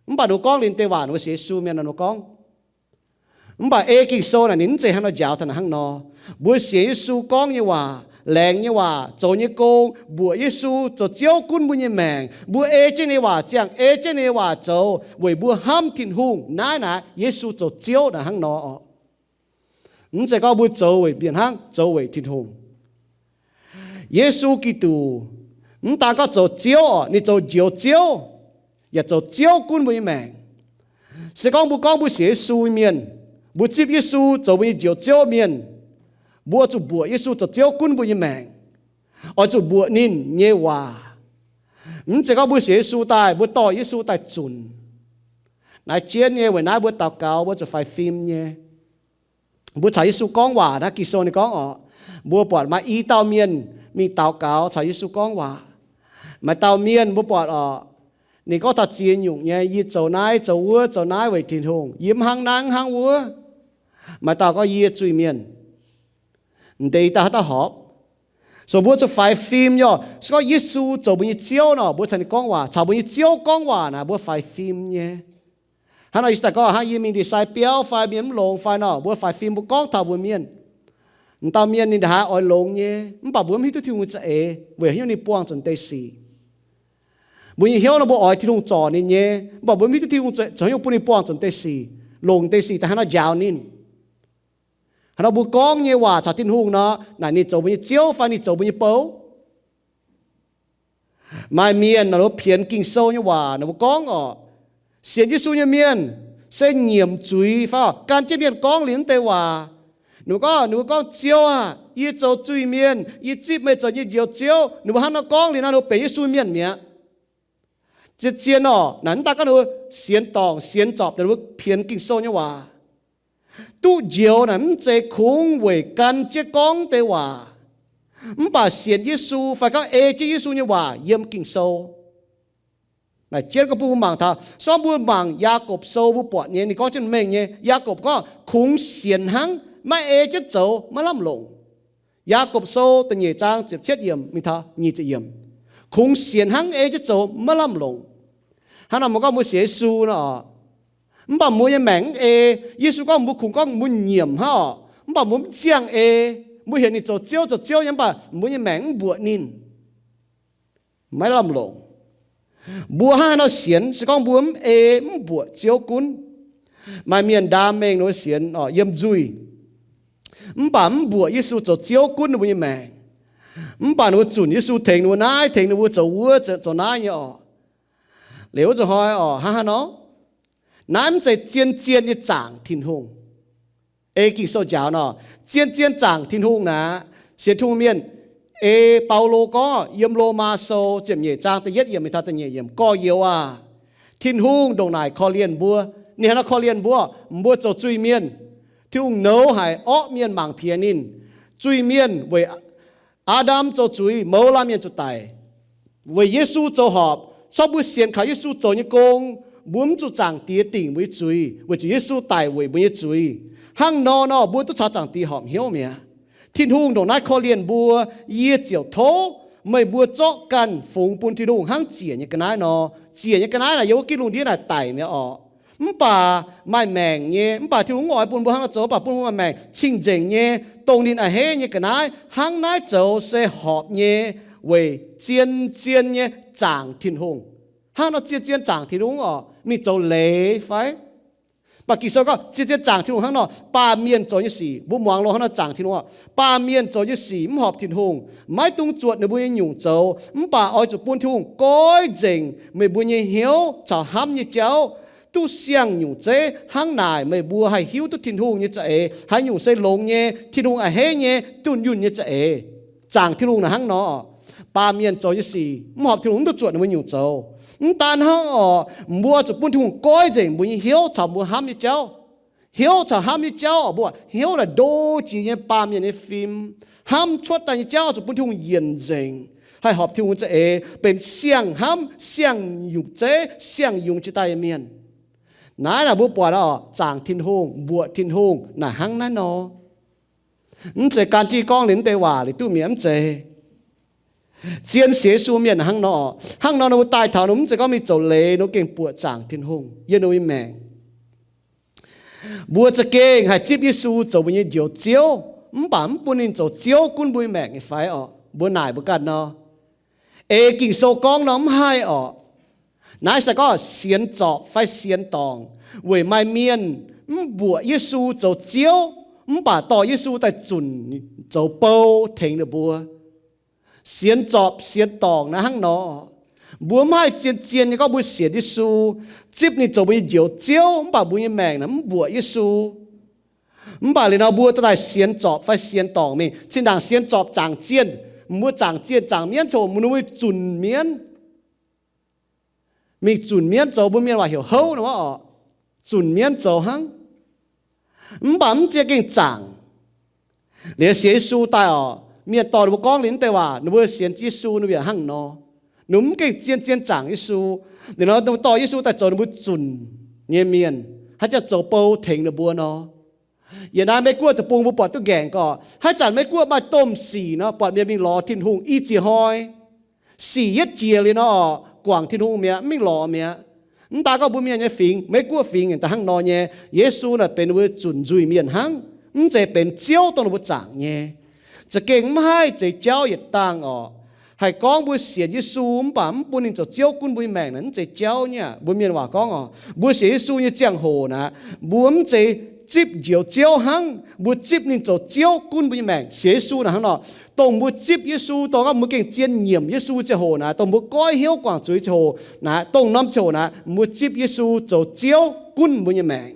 Mv baac ninh mbuo gorngv liuz naaiv deix waac ninh mbuo sienx Yesu mienh nor ninh mbuo gorngv. Mv baac ei Ging-Sou naaic ninh mv zeiz hnangv nor njaaux taux naaic hnangv nor. Mbuo sienx Yesu gorngv nyei waac, laengz nyei waac, zoux nyei gong, mbuoqc Yesu zoux Ziouv gunv mbuo nyei maengc. Mbuo ei jienv ninh nyei waac ziangh, ei jienv ninh nyei waac zoux, weic mbuo hnamv Tin-Hungh. Naaiv naaic Yesu zoux Ziouv naaic hnangv nor orqc. Mv zeiz gorngv mbuo zoux weic mienh hnangv, zoux weic Tin-Hungh. Yesu Giduc mv daan gorngv zoux Ziouv orqc, ninh zoux Njoux Ziouv, yaac zoux Ziouv gunv mbuo nyei maengc. Se gorngv mbuo gorngv mbuo sienx Yesu mienh, mbuo zipv Yesu zoux mbuo nyei Njoux Ziouv mienh, mbuo zuqc mbuoqc Yesu zoux Ziouv gunv mbuo nyei maengc, oix zuqc mbuoqc ninh nyei waac. Mv zeiz gorngv mbuo sienx Yesu daaih, mbuo dorh Yesu daaih zunc. Naaiv jienv nyei weic naaiv mbuo daux gaux mbuo zuqc faix fim nyei. Mbuo caux Yesu gorngv waac naaiv, Ging-Sou ninh gorngv orqc, mbuo buatc maaih i dauh mienh mingh daux gaux caux Yesu gorngv waac. Maaih dauh mienh mbuo buatc orqc, ninh gorngv taux ziex nyungc nyei, yie zoux naaiv zoux wuov zoux naaiv weic Tin-Hungh, yie mv hnangv naaiv mv hnangv wuov. Maaih dauh gorngv yie zuiz-mienh. M'deix dauh haaix dauh horpc? So mbuo zuqc faix fim nyei orqc. Se gorngv Yesu zoux mbuo nyei Ziouv nor, mbuo caux ninh gorngv waac, caux mbuo nyei Ziouv gorngv waac naaic mbuo faix fim nyei. Hnangv nor yie daaih gorngv hnangv yie mingh ndie-sai biauv fai mienh mv longx fai nor, mbuo faix fim mbuo gorngv taux mbuo mienh. M'dauh mienh ninh ndaaih haaix oix longx nyei, mv baac mbuo mv hiuv duqv Tin-Hungh za'eix weic haaix nyungc ninh buangh zuqc deix sic. Mbuo nyei hnyouv nor mbuo oix Tin-Hungh zorc ninh nyei, mv baac mbuo mv hiuv duqv Tin-Hungh zoux haaix nyungc bun ninh buangh zuqc deix sic, longc deix sic daaih haaix nor njaaux ninh. Haaix nor mbuo gorngv nyei waac caux Tin-Hungh nor, naaic ninh zoux mbuo nyei Ziouv fai ninh zoux mbuo nyei bou? Maaih mienh nor, ninh mbuo pienx Ging-Sou nyei waac, ninh mbuo gorngv orqc, sienx Yesu nyei mienh se nyiemc zuiz fai gan jienv mienh gorngv liuz naaiv deix waac. Ninh mbuo gorngv, ninh mbuo gorngv, Ziouv aah! Yie zoux zuiz-mienh, yie zipv meih zoux yie nyei Njoux Ziouv. Ninh mbuo hnangv nor gorngv liuz nor, ninh mbuo benx Yesu mienh mi'aqv. Zien-zien orqc, naaic mv daan gorngv ninh mbuo sienx dorngc sienx zorpc, ninh mbuo pienx Ging-Sou nyei waac. Duqv njoux naaic mv zeiz kungx weic gan jienv gorngv deix waac, mv baac sienx Yesu fai gorngv ei jienv Yesu nyei waac yiem Ging-Sou. Naaic jienv gorngv bun mbuo mangc taux, se gorngv mbuo mangc Yaagorpc Sou mbuo buatc nyei, ninh gorngv jienv mengh nyei. Yaagorpc gorngv kungx sienx hnangv, maiv ei jienv zoux maiv lamh longc. Yaagorpc Sou da'nyeic zaang ziepc cietv yiemc mingh taux nyic ziepc yiemc, kungx sienx hnangv, ei jienv zoux maiv lamh longc. Hnangv nor mbuo gorngv mbuo sienx Yesu nor, mv baac mbuo nyei maengc mv ei. Yesu gorngv mbuo kungx gorngv mbuo nyiemc hnangv oc, mv baac mbuo mv ziangh ei. Mbuo heuc ninh zoux Ziouv, zoux Ziouv nyei, mv baac mbuo nyei maengc mv mbuoqc ninh, maiv lamh longc. Mbuo hnangv haaix nor sienx se gorngv mbuo mv ei, mv mbuoqc Ziouv gunv. Maaih mienh ndaam mengh ninh mbuo sienx yiem nzuih, mv baac mv mbuoqc Yesu zoux Ziouv gunv ninh mbuo nyei maengc. Mv baac ninh mbuo zunc Yesu tengx ninh mbuo naaiv, tengx ninh mbuo zoux wuov zoux naaiv nyei oc. Liuz wuov zuqc hnoi oc, hnangv haaix nor? Naaiv mv zeiz zien-zien nyei zaangc Tin-Hungh. Ei Ging-Sou njaaux nor, zien-zien zaangc Tin-Hungh naaic, sienx Tin-Hungh mienh, ei Baulo gorngv yiem Lomaa Sou ziepc nyeic zaang da'yietv yiemc mingh taux da'nyeic yiemc, gorx-youz aah! Tin-Hungh ndongc naaic korv-lienh mbuo. Ninh hnangv nor korv-lienh mbuo, mbuo zoux zuiz-mienh, Tin-Hungh nouz haic orqv mienh mangc piex ninh. Zuiz-mienh weic Aa^ndam zoux zuiz, mouz laanh mienh zuqc daic. Weic Yesu zoux horpc, se gorngv mbuo sienx kaux Yesu zoux nyei gong, mbuo mv zuqc Zaangc Diex dingc mbuo nyei zuiz, weic zuqc Yesu daic weic mbuo nyei zuiz. Hnangv nor nor mbuo duqv caux Zaangc Diex horpc hnyouv mi'aqv. Tin-Hungh ndongc naaiv korv-lienh mbuo, yie ziouc tov meih mbuo zorqv ganh fungx bun Tin-Hungh hnangv ziec nyei ga'naaiv nor. Ziec nyei ga'naaiv naaic yiem wuov gitv lungh ndiev naaic daic mi'aqv orqc. Mv baac maaih maengc nyei, mv baac Tin-Hungh mv oix bun mbuo hnangv nor zoux, mv baac bun mbuo maaih maengc cing-nzengc nyei, dongh ninh a'hneiv nyei ga'naaiv. Hnangv naaiv zoux se horpc nyei weic zien-zien nyei zaangc Tin-Hungh. Hnangv nor zien-zien zaangc Tin-Hungh orqc, mingh zoux leiz fai? Mv baac Ging-Sou gorngv zien-zien zaangc Tin-Hungh hnangv nor, baamh mienh zoux nyei sic, mbuo muangx loz hnangv nor zaangc Tin-Hungh orqc. Baamh mienh zoux nyei sic mv horpc Tin-Hungh, maiv dungx zuotc ninh mbuo nyei nyungc zoux, mv baac oix zuqc bun Tin-Hungh goiv nzengc meih mbuo nyei hnyouv caux hnamv nyei jauv, duqv siang-nyungc zeiv. Hnangv naaic meih mbuo haih hiuv duqv Tin-Hungh nyei za'eix haaix nyungc se longx nyei, Tin-Hungh a'hneiv nyei, dunh yunh nyei za'eix. Zaangc Tin-Hungh naaic hnangv nor. Baamh mienh zoux nyei sic mv horpc Tin-Hungh, mv duqv zuotc ninh mbuo nyungc zoux. Mv daan hnangv orqc, mbuo zuqc bun Tin-Hungh goiv nzengc mbuo nyei hnyouv caux mbuo hnamv nyei jauv. Hnyouv caux hnamv nyei jauv orqc, mbuo hnyouv naaic ndo jiex nyei baamh mienh nyei fim. Hnamv cuotv daaih nyei jauv zuqc bun Tin-Hungh yienc nzengc, haih horpc Tin-Hungh za'eix, benx siang-hnamv siang-nyungc zeiv siang-yungz jiex daaih nyei mienh. Naaiv naaic mbuo buatc orqc, zaangc Tin-Hungh, mbuoqc Tin-Hungh naaic hnangv naaiv nor. Mv zeiz gan jiv gorngv liuz mv deix waac liuz duqv mi'aqv, mv zeiz. Zien sienx Yesu mienh hnangv nor, hnangv nor ninh mbuo daaih taux ninh mbuo mv zeiz gorngv mingh zoux leiz, ninh mbuo gengh buoqc zaangc Tin-Hungh yiem ninh mbuo nyei maengc. Mbuo za'gengh haih zipv Yesu zoux mbuo nyei Njoux Ziouv, mv baac mv bun ninh zoux Ziouv gunv mbuo nyei maengc nyei fai orqc? Mbuo naaic mbuo ganh nor. Ei Ging-Sou gorngv nor mv haih orqc. Naaiv se gorngv sienx zorpc fai sienx dorngc, weic maaih mienh mv mbuoqc Yesu zoux Ziouv, mv baac dorh Yesu daaih zunc zoux bou tengx ninh mbuo. Sienx zorpc sienx dorngc naaiv hnangv nor. Mbuo mv haih zien-zien nyei gorngv mbuo sienx Yesu, zipv ninh zoux mbuo nyei Njoux Ziouv, mv baac mbuo nyei maengc naaic mv mbuoqc Yesu. Mv baac liuz nor mbuo dorh daaih sienx zorpc fai sienx dorngc mingh. Zinh ndaangc sienx zorpc zaangc zienh, mbuo zaangc zienh zaangc mienv coc mbuo zunc mienv, mingh zunc mienv zoux, mbuo mienh waac heuc houv nor orqc, zunc mienv zoux hnangv. Mv baac mv zeiz gengh zaangc. Liuz sienx Yesu daaih orqc, mienh dorh ninh mbuo gorngv liuz mv deix waac, ninh mbuo sienx Yesu ninh mbuo yaac hnangv nor. Ninh mbuo mv gengh zien-zien zaangc Yesu. Liuz nor ninh mbuo dorh Yesu daaih zoux ninh mbuo zunc nyei mienh, haaix zanc zoux bou tengx ninh mbuo nor. Yietc naaiv Meiv Guoqv deic-bung mbuo buatc duqv nqaengc gorqv, haaix zanc Meiv Guoqv maaih domh sic nor, buatc mienh mingh lorz Tin-Hungh i ziex hnoi. Sic yietv jiex liuz nor, guangc Tin-Hungh mi'aqv, mv lorz mi'aqv. Mv daan gorngv mbuo mienh nyei fingx, Meiv Guoqv fingx daaih hnangv nor nyei. Yesu naaic benx ninh mbuo zunc nzuih mienh hnangv, mv zeiz benx Ziouv dongh ninh mbuo zaangc nyei. Za'gengh mv haih zeiz jauv yietc dangh orqc. Haih gorngv mbuo sienx Yesu mv baac mv bun ninh zoux Ziouv gunv mbuo nyei maengc naaic mv zeiz jauv nyei aqv. Mbuo mienh waac gorngv orqc, mbuo sienx Yesu nyei ziangh hoc naaic, mbuo mv zeiz zipv Njoux Ziouv hnangv, mbuo zipv ninh zoux Ziouv gunv mbuo nyei maengc. Sienx Yesu naaic hnangv nor, dongh mbuo zipv Yesu, dongh mbuo gengh zien nyiemc Yesu ziangh hoc naaic, dongh mbuo goiv hnyouv guangc zuiz ziangh hoc naaic, dongh norm ziangh hoc naaic, mbuo zipv Yesu zoux Ziouv gunv mbuo nyei maengc.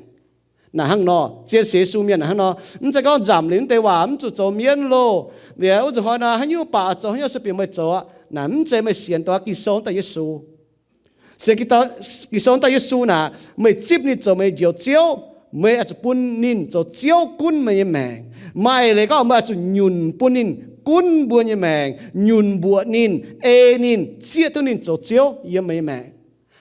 Naaic hnangv nor, zien sienx Yesu mienh naaic hnangv nor, mv zeiz gorngv nzamc liuz mv deix waac mv zuqc zoux mienv loh, liuz wuov nzunc hnoi nor haaix nyungc baac zoux haaix nyungc se bieqc meih zoux aqv. Naaic mv zeiz meih sienx dongh Ging-Sou daaih Yesu. Sienx Ging-Sou daaih Yesu naaic, meih zipv ninh zoux meih Njoux Ziouv, meih oix zuqc bun ninh zoux Ziouv gunv meih nyei maengc. Maaih leiz gorngv meih oix zuqc nyunc bun ninh gunv mbuo nyei maengc, nyunc mbuoqc ninh, ei ninh, zieqv duqv ninh zoux Ziouv yiem meih nyei maengc.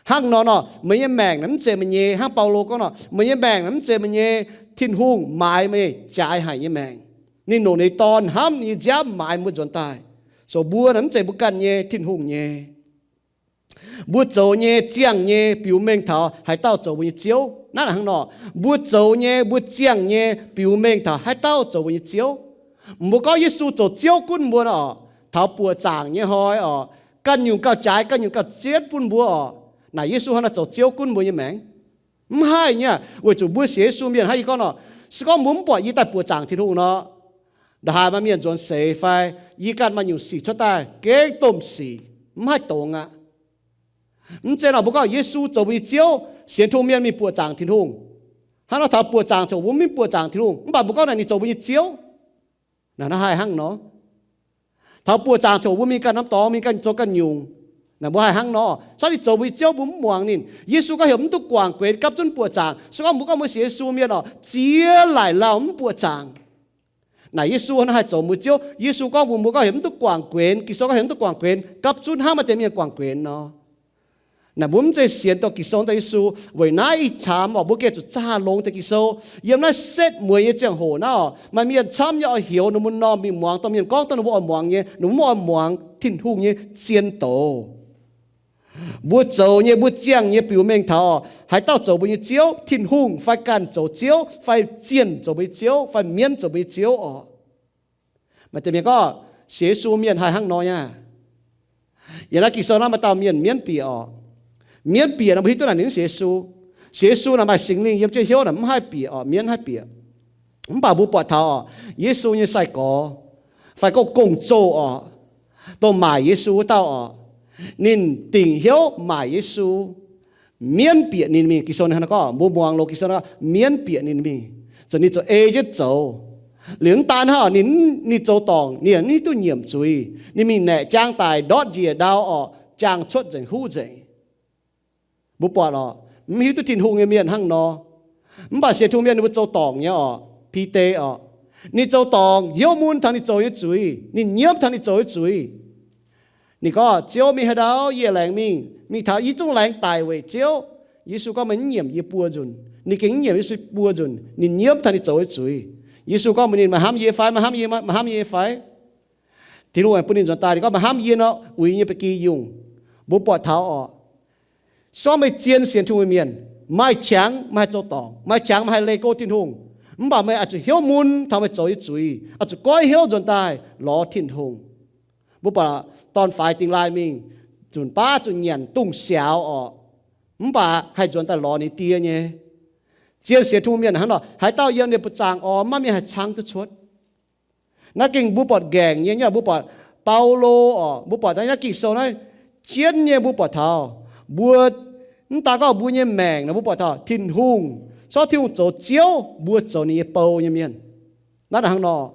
Hnangv nor nor, meih nyei maengc naaic mv zeiz meih nyei. Hnangv Baulo gorngv nor, meih nyei maengc naaic mv zeiz meih nyei. Tin-Hungh maaiz meih jaaix haic nyei maengc. Ninh longc ninh nyei Dorn hnamv ninh nyei nziaamv maaiz mbuo nzuonx daaih. So mbuo naaic mv zeiz mbuo ganh nyei, Tin-Hungh nyei. Mbuo zoux nyei, ziangh nyei, biux mengh taux haaix dauh zoux mbuo nyei ziouv. Naaiv hnangv nor, mbuo zoux nyei, mbuo ziangh nyei, biux mengh taux haaix dauh zoux mbuo nyei ziouv. Mbuo gorngv Yesu zoux ziouv gunv mbuo nor, taux buoqc zaangc nyei hnoi oc, ganh nyungc gauh jaaix, ganh nyungc gauh jienv bun mbuo oc, naaic Yesu hnangv naaiv zoux ziouv gunv mbuo nyei maengc? Mv haih nyei. Weic zuqc mbuo sienx Yesu mienh hnangv yie gorngv nor, se gorngv mbuo mv buatc yie daaih buoqc zaangc Tin-Hungh nor, ndongc haaix maaih mienh nzuonx seix fai yie ganh maaih nyungc sic cuotv daaih gengh domh sic, mv haih dongz aqv. Mv zeiz nor mbuo gorngv Yesu zoux mbuo nyei ziouv, sienx Tin-Hungh mienh mingh buoqc zaangc Tin-Hungh. Hnangv nor taux buoqc zaangc ziouc mbuo mv buoqc zaangc Tin-Hungh, mv baac mbuo gorngv naaic ninh zoux mbuo nyei ziouv. Naaic naaiv haih hnangv nor. Taux buoqc zaangc ziouc mbuo mingh ganh norm dorngx, mingh ganh zoux ganh nyungc. Naaic mbuo haih hnangv nor. Sortv ninh zoux mbuo nyei ziouv mbuo mv muangx ninh. Yesu gorngv heuc mv duqv guangc guenx gapv zunv buoqc zaangc. Se gorngv mbuo gorngv mbuo sienx Yesu mienh oc, ziex laaic lauh mv buoqc zaangc. Naaic Yesu hnangv haih zoux mbuo ziouv. Yesu gorngv mbuox mbuo gorngv heuc mv duqv guangc guenx. Ging-Sou gorngv heuc mv duqv guangc guenx gapv zunv hnangv maaih deix mienh guangc guenx nor. Naaic mbuo mv zeiz sienx dongh Ging-Sou daaih Yesu. Weic naaiv ih camv oc, mbuo gengh zuqc zaah longx deix Ging-Sou. Yiem naaiv setv mueiz nyei ziangh hoc naaiv oc, maaih mienh camv nyei oix heuc ninh mbuo normh mingh muangx dongh mienh gorngv dongh ninh mbuo oix muangx nyei. Ninh mbuo mv oix muangx Tin-Hungh nyei zien doz. Mbuo zoux nyei, mbuo ziangh nyei biux mengh taux haaix dauh zoux mbuo nyei ziouv, Tin-Hungh fai ganh zoux ziouv, fai zienh zoux mbuo nyei ziouv, fai mienv zoux mbuo nyei ziouv oc. Maaih deix mienh gorngv, sienx Yesu mienh haih hnangv nor nyei. Yiem naaiv Ging-Sou naaiv maaih dauh mienh mienv bieqc oc. Mienv bieqc nor mbuo hiuv duqv naaic ninh mv sienx Yesu. Sienx Yesu naaic maaih Singx Lingh yiem jienv hnyouv naaic mv haih bieqc oc, mienv haih bieqc. Mv baac mbuo buatc taux oc, Yesu nyei sai-gorx, fai gorngv gong-zoh oc, dongh maaic Yesu wuov dauh oc, ninh dingc hnyouv maaic Yesu. Mienv bieqc ninh mingh. Ging-Sou naaiv gorngv, mbuo muangx loz Ging-Sou naaiv, mienv bieqc ninh mingh, zoux ninh zoux ei jienv zoux. Liuz mv daan hnangv, ninh, ninh zoux dorngc, ninh mv hiuv duqv nyiemc zuiz. Ninh mingh naeqc jaang daic ndortv njiec ndau oc, jaang cuotv nzengc huv nzengc. Mbuo buatc oc, mv hiuv duqv Tin-Hungh nyei mienh hnangv nor. Mv baac sienx Tin-Hungh mienh ninh mbuo zoux dorngc nyei oc. Bide oc, ninh zoux dorngc, hnyouv mun taux ninh zoux nyei zuiz, ninh nyiemv taux ninh zoux nyei zuiz. Ninh gorngv, Ziouv, mingh haaix ndau yie laengz mingh, mingh taux yie zungv laengz daic weic Ziouv. Yesu gorngv, meih mv nyiemc yie buo nzunc. Ninh gengh mv nyiemc Yesu buo nzunc. Ninh nyiemv taux ninh zoux nyei zuiz. Yesu gorngv mbuox ninh, meih hnamv yie fai? Meih hnamv yie, meih hnamv yie fai? Tin-Hungh bun ninh nzuonx daaih, ninh gorngv, meih hnamv yie nor, uix nyei ba'gi yungh. Mbuo buatc taux oc, se gorngv meih zien sienx Tin-Hungh mienh, maaih qangx meih haih zoux dorngc, maaih qangx meih haih leih go Tin-Hungh. Mv baac meih oix zuqc hnyouv mun taux meih zoux nyei zuiz, oix zuqc goiv hnyouv nzuonx daaih lorz Tin-Hungh. Mbuo buatc dorn-faix dingx laaih mingh, nzunc baav zuqc nyanc dungz siaaux oc, mv baac haih nzuonx daaih lorz ninh die nyei. Zien sienx Tin-Hungh mienh hnangv nor, haaix dauh yiem ninh buoz-zaangc orn, maiv mienh haih caangv duqv cuotv. Naaiv gengh mbuo buatc nqaengc nyei, mbuo buatc Baulo oc, mbuo buatc naaiv Ging-Sou naaiv jienv nyei, mbuo buatc taux mbuo, mv daan gorngv mbuo nyei maengc naaic, mbuo buatc taux Tin-Hungh, zorqv Tin-Hungh zoux Ziouv, mbuo zoux ninh nyei bou nyei mienh. Naaiv hnangv nor,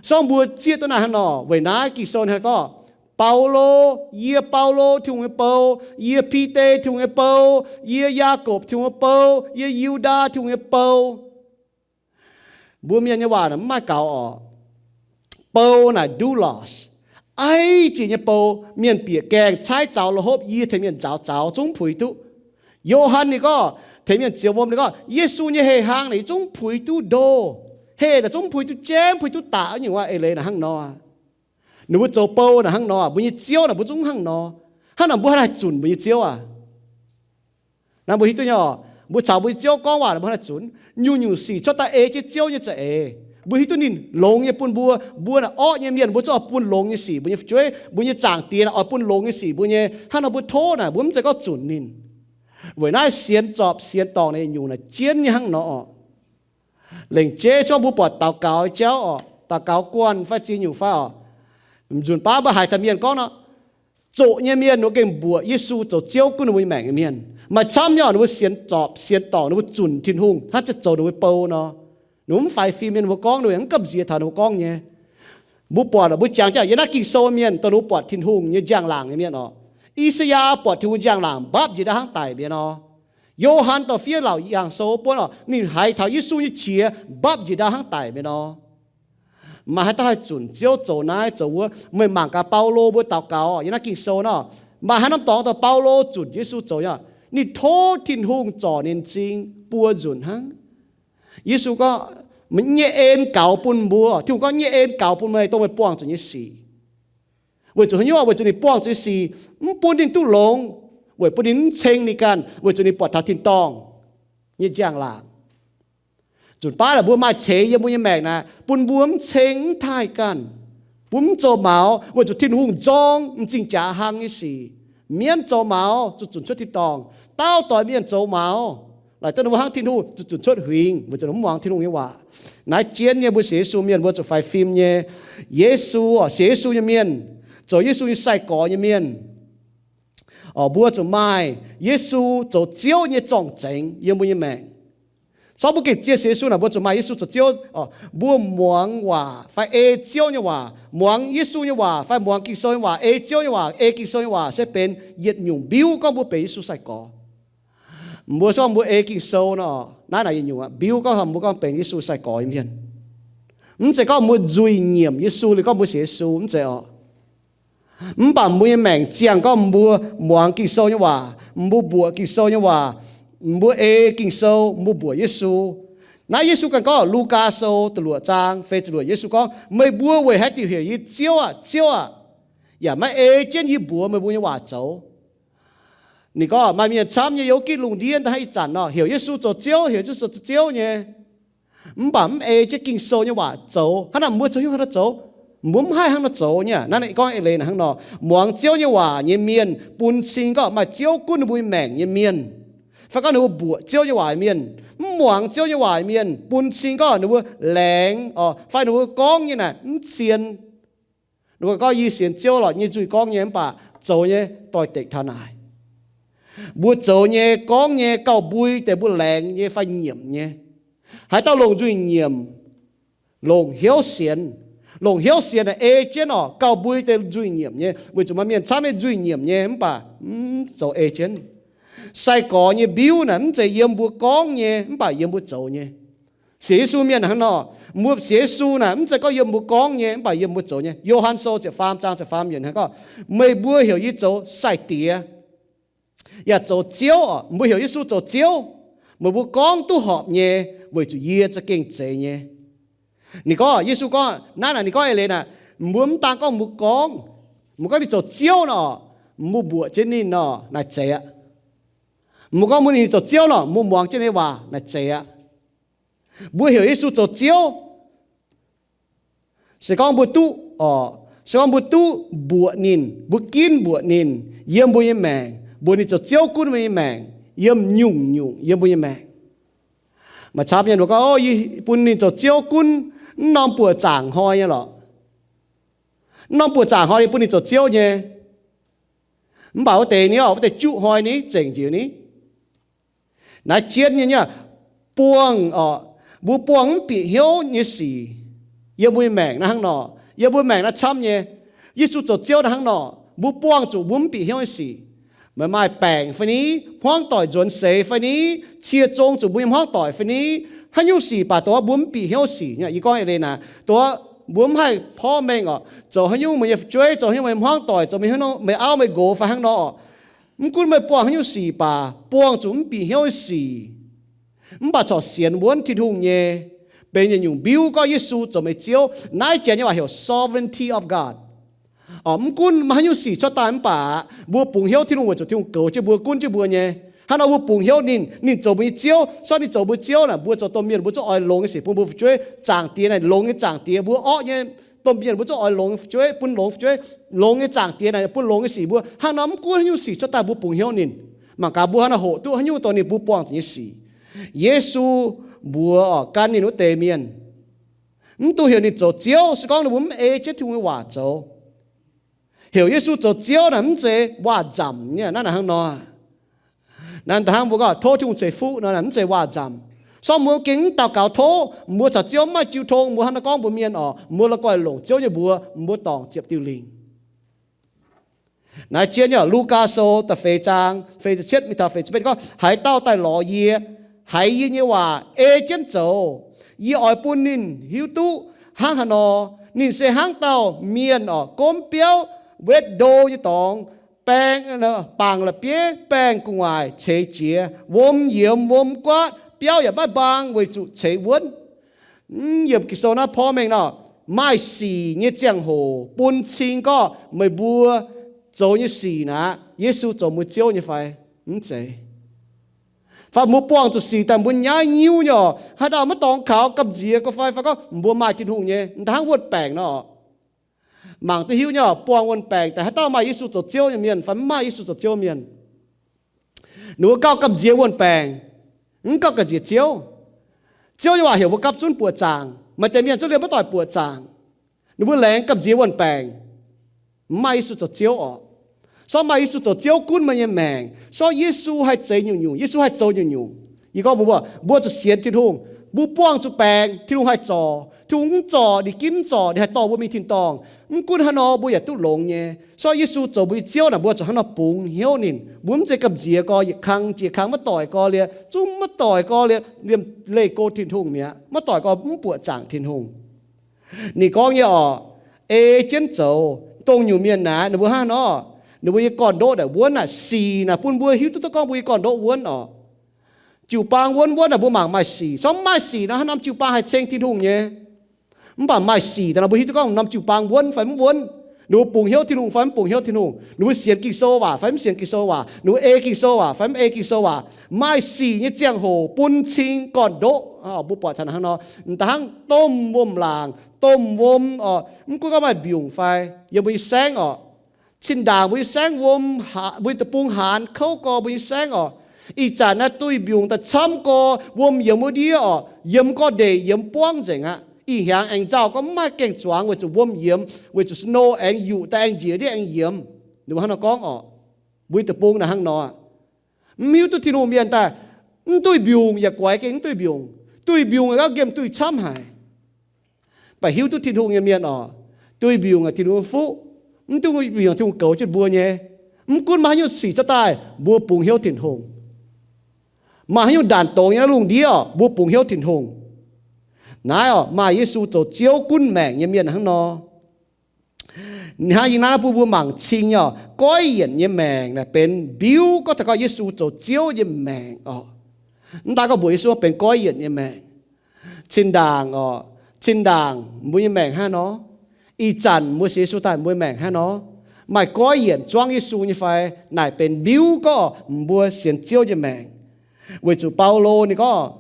se gorngv mbuo zieqv duqv naaiv hnangv nor, weic naaiv Ging-Sou hnangv gorngv, Baulo, yie Baulo, Tin-Hungh nyei bou, yie Bide, Tin-Hungh nyei bou, yie Yaakopv, Tin-Hungh nyei bou, yie Yu^ndaa, Tin-Hungh nyei bou. Mbuo mienh nyei waac naaic mv maaih gaux oc. Bou naaic doulos, aiv jiex nyei bou. Mienh bieqc gaengh caaiv zaux la'hopv, yie tengx mienh nzaaux zaux zungv puix duqv. Yo^han ninh gorngv, tengx mienh zioux wuom ninh gorngv, Yesu nyei heh hlang naaic yie zungv puix duqv ndo. Heh naaic zungv puix duqv jemv, puix duqv daqc, nyungc waac eix leiz naaic hnangv nor. Ninh mbuo zoux bou naaic hnangv nor, mbuo nyei ziouv naaic mbuo zungv hnangv nor. Hnangv naaic mbuo haih zunc mbuo nyei ziouv aac? Naaiv mbuo hiuv duqv nyei oc, mbuo caux mbuo nyei ziouv gorngv waac naaic mbuo haih zunc. Nyungc-nyungc sic cuotv daaih ei jienv ziouv nyei za'eix, mbuo hiuv duqv ninh longx nyei bun mbuo. Mbuo naaic orqv nyei mienh, mbuo zungv oix bun longx nyei sic mbuo nyei fu'jueiv, mbuo nyei zaangc diex naaic oix bun longx nyei sic mbuo nyei. Hnangv nor mbuo tov naaic mbuo mv zeiz gorngv zunc ninh. Weic naaiv sienx zorpc sienx dorngc naaic nyungc naaic jienv nyei hnangv nor oc. Lengc jeiv se gorngv mbuo buatc daux gaux jauv oc, daux gaux guanh fai ziex nyungc fai oc, nzunc baav mbuo haiz taux mienh gorngv nor, zoqc nyei mienh ninh mbuo gengh mbuoqc Yesu zoux Ziouv gunv ninh mbuo nyei maengc nyei mienh. Maaih camv nyei oc, ninh mbuo sienx zorpc sienx dorngc, ninh mbuo zunc Tin-Hungh hnangv ziouc zoux ninh mbuo bou nor. Ninh mbuo mv faix fim nyei, ninh mbuo gorngv, ninh mbuo yaac mv gamh nziex taux ninh mbuo gorngv nyei. Mbuo buatc oc, mbuo jangx jienv yiem naaiv Ging-Sou mienh dongh ninh mbuo buatc Tin-Hungh nyei njang-laangc nyei mienh oc. I^saa^yaa buatc Tin-Hungh njang-laangc mbapv njiec ndau hnangv daic mienh nor. Yo^han dorh fiev laauc yangh sou buonv oc, ninh haiz taux Yesu nyei qiex mbapv njiec ndau hnangv daic mienh nor. Maaih haaix dauh haih zunc Ziouv zoux naaiv zoux wuov? Meih mangc gaax Baulo mbuo daux gaux yiem naaiv Ging-Sou nor, maaih haaix norm dorngx dongh Baulo zunc Yesu zoux nyei? Ninh tov Tin-Hungh zorc ninh m'zing buo nzunc hnangv. Yesu gorngv, nyei en gaux bun mbuo. Tin-Hungh gorngv, nyei en gaux bun meih, dongh meih buangh zuqc nyei sic. Weic zuqc haaix nyungc? Weic zuqc ninh buangh zuqc nyei sic mv bun ninh duqv longx, weic bun ninh mv ceng ninh ganh, weic zuqc ninh buatc taux tin-dorngh nyei njang-laangc. Nzunc baav naaic mbuo maaih ceix yiem mbuo nyei maengc naaic, bun mbuo mv ceng mv taaih ganh, mbuo mv zoux maux, weic zuqc Tin-Hungh nzorng m'zing jaax hlang nyei sic. Mienv zoux maux zuqc zunc cuotv tin-dorngh. Dauh doix mienh zoux maux, laaic deix ninh mbuo hnangv Tin-Hungh zuqc zunc cuotv huingx, weic zuqc mv muangx Tin-Hungh nyei waac. Naaiv jienv nyei mbuo sienx Yesu mienh mbuo zuqc faix fim nyei. Yesu, sienx Yesu nyei mienh, zoux Yesu nyei sai-gorx nyei mienh, mbuo zuqc maaih Yesu zoux Ziouv nyei zorng-zengx yiem mbuo nyei maengc. Corc mbuo gengh zien sienx Yesu naaic, mbuo zuqc maaih Yesu zoux Ziouv. Mbuo muangx waac fai ei Ziouv nyei waac, muangx Yesu nyei waac fai muangx Ging-Sou nyei waac, ei Ziouv nyei waac, ei Ging-Sou nyei waac se benx yietc nyungc mbiuv gorngv mbuo benx Yesu sai-gorx. Mbuo se gorngv mbuo ei Ging-Sou nor, naaiv naaic yietc nyungc mbiuv gorngv mbuo gorngv benx Yesu sai-gorx nyei mienh. Mv zeiz gorngv mbuo nzuih nyiemc Yesu liuz gorngv mbuo sienx Yesu, mv zeiz oc. Mv baac mbuo nyei maengc ziangh gorngv mbuo muangx Ging-Sou nyei waac, mbuo mbuoqc Ging-Sou nyei waac, mbuo ei Ging-Sou, mbuo mbuoqc Yesu. Naaiv Yesu ganh gorngv, Lugaa Sou da'luoqc zaang feix ziepc luoqc, Yesu gorngv, meih mbuo weic haaix diuc heuc yie Ziouv aah, Ziouv aah, yaac maiv ei jienv yie mbuox meih mbuo nyei waac zoux? Ninh gorngv maaih mienh camv nyei yiem gitv lungh ndiev daaih ih zanc nor, heuc Yesu zoux Ziouv, heuc Yesu zoux Ziouv nyei, mv baac mv ei jienv Ging-Sou nyei waac zoux. Hnangv naaic mbuo zoux haaix nyungc hnangv nor zoux? Mbuo mv haih hnangv nor zoux nyei. Naaiv ninh gorngv eix leiz naaic hnangv nor, muangx Ziouv nyei waac nyei mienh bun cing gorngv maaih Ziouv gunv ninh mbuo nyei maengc nyei mienh, fai gorngv ninh mbuo mbuoqc Ziouv nyei waac nyei mienh. Mv muangx Ziouv nyei waac nyei mienh bun cing gorngv ninh mbuo laengz, fai ninh mbuo gorngv nyei naaic mv cien. Ninh mbuo gorngv, yie sienx Ziouv lorqc, nyei nzuih gorngv nyei, mv baac zoux nyei doix-dekc taux naaic. Mbuo zoux nyei, gorngv nyei gauh mbui deix mbuo laengz nyei fai nyiemc nyei. Haaix dauh longc nzuih nyiemc, longc hnyouv sienx. Longc hnyouv sienx naaic ei jienv oc, gauh mbui deix nzuih nyiemc nyei, weic zuqc maaih mienh camv nyei nzuih nyiemc nyei mv baac mv zoux ei jienv. Sai-gorx nyei mbiuv naaic mv zeiz yiem mbuo gorngv nyei mv baac yiem mbuo zoux nyei. Sienx Yesu mienh hnangv nor, mbuo sienx Yesu naaic mv zeiz gorngv yiem mbuo gorngv nyei mv baac yiem mbuo zoux nyei. Yo^han Sou ziepc faam zaang ziepc faam yienc hnangv gorngv, meih mbuo heuc yie zoux sai-diex yaac zoux Ziouv oc. Mbuo heuc Yesu zoux Ziouv, meih mbuo gorngv duqv horpc nyei, weic zuqc yie za'gengh zeiz nyei. Ninh gorngv, Yesu gorngv naaiv naaic, ninh gorngv eix leiz naaic, mbuo mv daan gorngv mbuo gorngv, mbuo gorngv ninh zoux Ziouv nor, mbuo mbuoqc jienv ninh nor, naaic zeiz aqv. Mbuo gorngv mbuo ninh zoux Ziouv nor, mbuo muangx jienv ninh waac, naaic zeiz aqv. Mbuo heuc Yesu zoux Ziouv, se gorngv mbuo duqv, se gorngv mbuo duqv mbuoqc ninh, mbuo ginv mbuoqc ninh yiem mbuo nyei maengc, mbuoqc ninh zoux Ziouv gunv mbuo nyei maengc yiem nyungc-nyungc yiem mbuo nyei maengc. Maaih camv nyei mbuo gorngv, o, yie bun ninh zoux Ziouv gunv, mv norm buoqc zaangc hnoi nyei lorqc. Mv norm buoqc zaangc hnoi yie bun ninh zoux Ziouv nyei. Mv baac wuov deix ni, wuov deix juqv hnoi ni, zengc njiec ni. Naaiv jienv nyei, buangh, mbuo buangh mv bieqc hnyouv nyei sic yiem mbuo nyei maengc naaiv hnangv nor. Yiem mbuo maengc naaiv camv nyei. Yesu zoux Ziouv naaiv hnangv nor, mbuo buangh zuqc mbuo mv bieqc hnyouv nyei sic. Meih maaih baengc fai ni, hmuangv doic nzuonx seix fai ni, cie zong zuqc mbuo nyei hmuangv doic fai ni, haaix nyungc sic baac dongh mbuo mv bieqc hnyouv sic. Yie gorngv eix leiz naaic, dongh mbuo mv haih porv mengh oc, zoux haaix nyungc meih nyei fu'jueiv, zoux haaix nyungc meih hmuangv doic, zoux meih auv meih nqox fai hnangv nor, mv gunv meih buangh haaix nyungc sic baac buangh zuqc mv bieqc hnyouv nyei sic, mv baac corc sienx wuonv Tin-Hungh nyei, benx yietc nyungc mbiuv gorngv Yesu zoux meih Ziouv. Naaiv janx nyei waac heuc sovereignty of God. Mv gunv maaih haaix nyungc sic cuotv daaih mv baac mbuo bungx hnyouv Tin-Hungh weic zuqc Tin-Hungh goux jienv mbuo, gunv jienv mbuo nyei. Hnangv nor mbuo bungx hnyouv ninh, ninh zoux mbuo nyei Ziouv. Corc ninh zoux mbuo Ziouv naaic, mbuo zoux domh mienh mbuo zungv oix longx nyei sic bun mbuo fu'jueiv. Zaangc Diex naaic longx nyei zaangc diex, mbuo orqv nyei domh mienh mbuo zungv oix longx nyei fu'jueiv, bun longx fu'jueiv. Longx nyei zaangc diex naaic bun longx nyei sic mbuo. Hnangv nor mv gunv haaix nyungc sic cuotv daaih mbuo bungx hnyouv ninh, mangc gaax mbuo hnangv nor hoqc duqv haaix nyungc dongh ninh mbuo buangh zuqc nyei sic. Yesu mbuox oc, gan ninh wuov deix mienh, mv dungx heuc ninh zoux Ziouv, se gorngv ninh mbuo mv ei jienv Tin-Hungh nyei waac zoux. Heuc Yesu zoux Ziouv naaic mv zeiz waac-nzamc nyei, naaiv naaic hnangv nor. Naaiv hnangv mbuo gorngv tov Tin-Hungh ceix fuqv nor, naaic mv zeiz waac-nzamc. Sorng mbuo gengh mv daux gaux tov, mbuo caux Ziouv mv maaih jiu tong, mbuo hnangv nor gorngv mbuox mienh oc, mbuo la'guaih longc Ziouv nyei mbuox, mbuo dorngc ziepc diuh lingc. Naaiv jienv nyei Lugaa Sou da'feix zaang feix ziepc cietv mingh taux feix ziepc betv gorngv, haaix dauh daaih lorz yie, haiz yie nyei waac ei jienv zoux, yie oix bun ninh hiuv duqv hnangv haaix nor. Ninh se hnangv dauh mienh oc, gomv biauv wetv ndo nyei dorngx, baeng, bangc la'bieiv, baengh gu'nguaaic ceix jiez, wuom yiemx wuom guaatv, biauv yaac maiv mbaang weic zuqc ceix wuonv. Mv yiemc Ging-Sou naaiv porv mengh nor, maaih sic nyei ziangh hoc bun cing gorqv meih mbuo zoux nyei sic naaic, Yesu zoux mbuo Ziouv nyei fai? Mv zeiz. Fai mbuo buangh zuqc sic daaih mbuo nyaiv nyiuv nyei oc, haaix dauh maiv dorngx kaux gamh nziex go fai, fai gorngv mbuo maaih Tin-Hungh nyei, m'daaih hnangv wuon-baengc nor. Mangc duqv hiuv nyei oc, buangh wuon-baengc daaih haaix dauh maaih Yesu zoux Ziouv nyei mienh fai mv maaih Yesu zoux Ziouv mienh. Ninh mbuo gauh gamh nziex wuon-baengc, mv gauh gamh nziex Ziouv. Ziouv nyei waac heuc mbuo gapv zunv buoqc zaangc. Maaih deix mienh zungv liemh maiv doic buoqc zaangc. Ninh mbuo laengz gamh nziex wuon-baengc, mv maaih Yesu zoux Ziouv orqc. Sortv maaih Yesu zoux Ziouv gunv meih nyei maengc, sortv Yesu haih zeix nyungc-nyungc, Yesu haih zoux nyungc-nyungc. Yie gorngv mbuo, mbuo zuqc sienx Tin-Hungh. Mbuo buangh zuqc baengc, Tin-Hungh haih zorc. Tin-Hungh mv zorc, ninh ginv mv zorc, ninh haih dorh mbuo mingh tin-dorngh. Mv gunv haaix nor, mbuo yaac duqv longx nyei. Sortv Yesu zoux mbuo nyei Ziouv naaic, mbuo zuqc hnangv nor bungx hnyouv ninh. Mbuo mv zeiz gamh nziex gorx, yietc kang jiex kang maiv doic gorx liuz, zungv maiv doic gorx liuz, liemh leih go Tin-Hungh mi'aqv. Maiv doic gorx mv buoqc zaangc Tin-Hungh. Ninh gorngv nyei orqc, ei jienv zoux. Dongh nyungc mienh naaic, ninh mbuo hnangv nor, ninh mbuo nyei gorn-ndoqv naaic wuonv naaic, sic naaic bun mbuo hiuv duqv duqv gorngv mbuo nyei gorn-ndoqv wuonv orqc. Jiu-baang wuonv wuonv naaic mbuo mangc maaih sic. Sortv mv maaih sic nor, haaix norm jiu-baang haih ceng Tin-Hungh nyei? Mv baac maaih sic daaih nor, mbuo hiuv duqv gorngv norm jiu-baang wuonv fai mv wuonv. Ninh mbuo bungx hnyouv Tin-Hungh fai mv bungx hnyouv Tin-Hungh. Ninh mbuo sienx Ging-Sou waac fai mv sienx Ging-Sou waac. Ninh mbuo ei Ging-Sou waac fai mv ei Ging-Sou waac. Maaih sic nyei ziangh hoc bun cing gorn-ndoqv. Mbuo buatc taux hnangv nor, m'daaih hnangv domh wuom-laangc, domh wuom orqc, mv gunv gorngv maaih mbiungc fai, yiem mbuo nyei saengv orqc. Zinh ndaangc mbuo nyei saengv wuom, mbuo nyei deic-bung haanz kouv gorx mbuo nyei saengv orqc. Ih zanc naaiv duih mbiungc daaih camv gorx, wuom yiemx wuov ndiev orqc, yiemx gorx-ndeic yiemx buangv nzengc aqv. Ih hnyangx aengx nzauh gorngv mv maaih gaeng-zuangx weic zuqc wuom yiemx, weic zuqc snow aengx yuqc daaih aengx njiec ndiev aengx yiemx. Ninh mbuo hnangv nor gorngv orqc. Mbuo nyei deic-bung naaic hnangv nor aqv. Mv hiuv duqv Tin-Hungh mienh daaih, mv duih mbiungc yaac guaix gengh mv duih mbiungc. Duih mbiungc yaac nqemh duih camv haic. Mv baac hiuv duqv Tin-Hungh nyei mienh orqc, duih mbiungc Tin-Hungh fuqv. Mv duih mbiungc Tin-Hungh goux jienv mbuo nyei. Mv gunv maaih haaix nyungc sic cuotv daaih, mbuo bungx hnyouv Tin-Hungh. Maaih haaix nyungc ndaanc dongz nyei naaiv lungh ndiev orqc, mbuo bungx hnyouv Tin-Hungh. Naaiv orqc, maaih Yesu zoux Ziouv gunv maengc nyei mienh hnangv nor. Hnangv yie naaiv bun mbuo mangc cing nyei orqc, goiv yienc nyei maengc naaic benx mbiuv gorngv taux gorngv Yesu zoux Ziouv nyei maengc orqc. Mv daaih gorngv mbuoqc Yesu benx goiv yienc nyei maengc. Zinh ndaangc orqc, zinh ndaangc mbuo nyei maengc hnangv nor, ih zanc mbuo sienx Yesu daaih mbuo nyei maengc hnangv nor, maaih goiv yienc zuangv Yesu nyei fai? Naaic benx mbiuv gorngv mbuo sienx Ziouv nyei maengc. Weic zuqc Baulo ninh gorngv,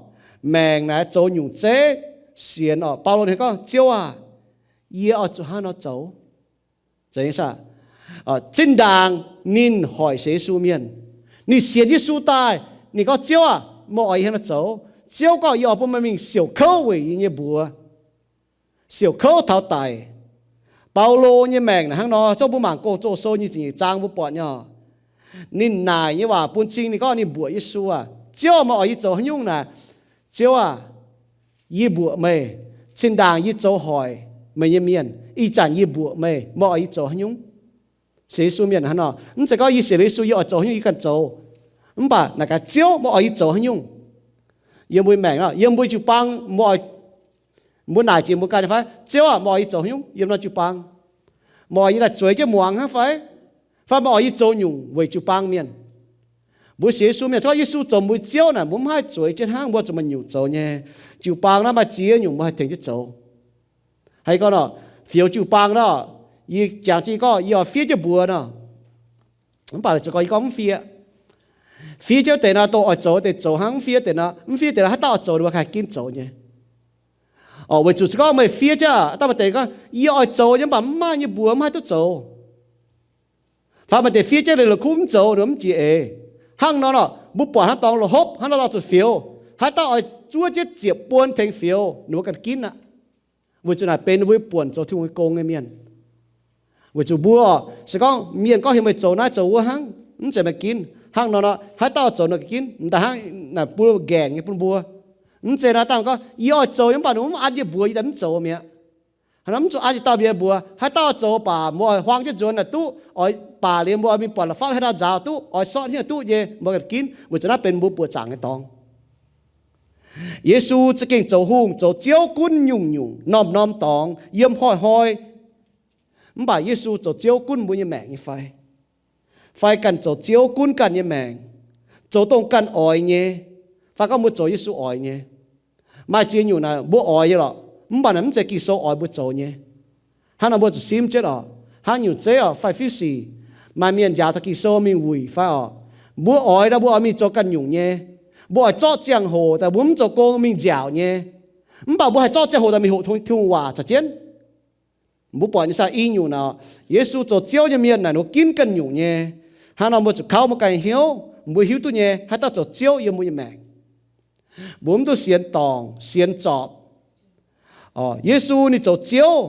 maengc naaic zoux nyungc zeiv sienx orqc. Baulo ninh gorngv, Ziouv aah, yie oix zuqc hnangv nor zoux. Zinh ndaangc ninh hoic sienx Yesu mienh, ninh sienx Yesu daaih, ninh gorngv, Ziouv aah, meih oix yie hnangv nor zoux? Ziouv gorngv, yie oix bun meih mingh siouc kouv weic yie nyei mbuox. Siouc kouv taux daic. Baulo nyei maengc naaic hnangv nor, zorqv mbuo mangc Gong-Zoh sou nyic ziepc nyeic zaang mbuo buatc nyei. Ninh naaic nyei waac bun cing ninh gorngv ninh mbuoqc Yesu aah, Ziouv aah, meih oix yie zoux haaix nyungc naaic? Ziouv aah, yie mbuoqc meih. Zinh ndaangc yie zoux hoic meih nyei mienh, ih zanc yie mbuoqc meih. Meih oix yie zoux haaix nyungc? Sienx Yesu mienh hnangv nor, mv zeiz gorngv yie sienx Yesu yie oix zoux haaix nyungc yie ganh zoux. Mv baac naaic gaax, Ziouv, meih oix yie zoux haaix nyungc? Yiem mbuo maengc nor, yiem mbuo jiu-baang, mbuo naaic jiex mbuo ganh fai, Ziouv aah, meih oix yie zoux haaix nyungc yiem naaiv jiu-baang? Meih oix yie daaih zueiz jienv muangx hnangv fai? Fai meih oix yie zoux nyungc weic jiu-baang mienh? Mbuo sienx Yesu mienh, se gorngv Yesu zoux mbuo Ziouv naaic, mbuo mv haih zueiz jienv hnangv, mbuo zuqc maaih nyungc zoux nyei. Jiu-baang naaiv maaih ziex nyungc mbuo haih tengx jienv zoux. Haaix gorngv nor, fioux jiu-baang nor, yie jangx jienv gorngv yie oix fiev jienv mbuox nor, mv baac zuqc gorngv yie gorngv mv fiev. Fiev jienv deix nor, dongh oix zoux deix zoux hnangv, mv fiev deix nor, mv fiev deix nor, haaix dauh oix zoux ninh mbuo haih ginv zoux nyei. Orqc, weic zuqc se gorngv meih fiev jienv, dauh maaih deix gorngv, yie oix zoux nyei, mv baac mv maaih nyei mbuox mv haih duqv zoux. Fai maaih deix fiev jienv liuz la'kuqv mv zoux, ninh mv jiex eix. Hnangv nor nor, mbuo buatc hnangv dorngx la'hopv, hnangv nor dorngx zuqc fioux. Haaix dauh oix zuov jienv ziepc buon tengx fioux, ninh mbuo ganh ginv aqv. Weic zuqc naaic benx ninh mbuo buonc zoux Tin-Hungh nyei gong nyei mienh. Weic zuqc mbuo, se gorngv mienh gorngv heuc meih zoux naaiv zoux wuov hnangv, mv zeiz meih ginv. Hnangv nor nor, haaix dauh zoux ninh ganh ginv, m'daaih hnangv naaic bun nqaengc nyei bun mbuo. Mv zeiz naaiv dangh gorngv, yie oix zoux nyei, mv baac ninh mv an yie mbuox, yie daaih mv zoux mi'aqv. Hnangv nor mv zuqc an yietc dauh mienh mbuox, haaix dauh zoux baac mbuo oix huaang jienv nzuonx naaic duqv, oix baac liuz mbuo oix mingh buatc la'fapv haaix dauh nzaaux duqv, oix sortv hnyouv duqv nyei, mbuo ganh ginv. Weic zuqc naaiv benx mbuo buoqc zaangc nyei dorngx. Yesu za'gengh zoux hungh zoux Ziouv gunv nyungc-nyungc norm-norm dorngx yiem hnoi-hnoi. Mv baac Yesu zoux Ziouv gunv mbuo nyei maengc nyei fai? fai ganh zoux Ziouv gunv ganh nyei maengc, zoux dongh ganh oix nyei, fai gorngv mbuo zoux Yesu oix nyei. Maaih ziex nyungc naaic mbuo oix nyei lorqc, mv baac naaic mv zeiz Ging-Sou oix mbuo zoux nyei. Hnangv nor mbuo zuqc simv jienv oc. Hnangv nyungc zeiv oc, fai fiuv sic, maaih mienh njaaux taux Ging-Sou mingh wuic fai oc, mbuo oix nor mbuo oix mingh zoux ganh nyungc nyei. Mbuo oix zorqv ziangh hoc daaih mbuo mv zoux gong mingh nziaauc nyei, mv baac mbuo haih zorqv ziangh hoc daaih mingh hoqc Tin-Hungh waac za'jienv. Mbuo buatc nyei saah, i nyungc naaic, Yesu zoux Ziouv nyei mienh naaic ninh gunv ganh nyungc nyei. Hnangv nor mbuo zuqc kauv mbuo ganh hnyouv, mbuo hiuv duqv nyei haaix dauh zoux Ziouv yiem mbuo nyei maengc. Mbuo mv duqv sienx dorngc, sienx zorpc. Yesu ninh zoux Ziouv,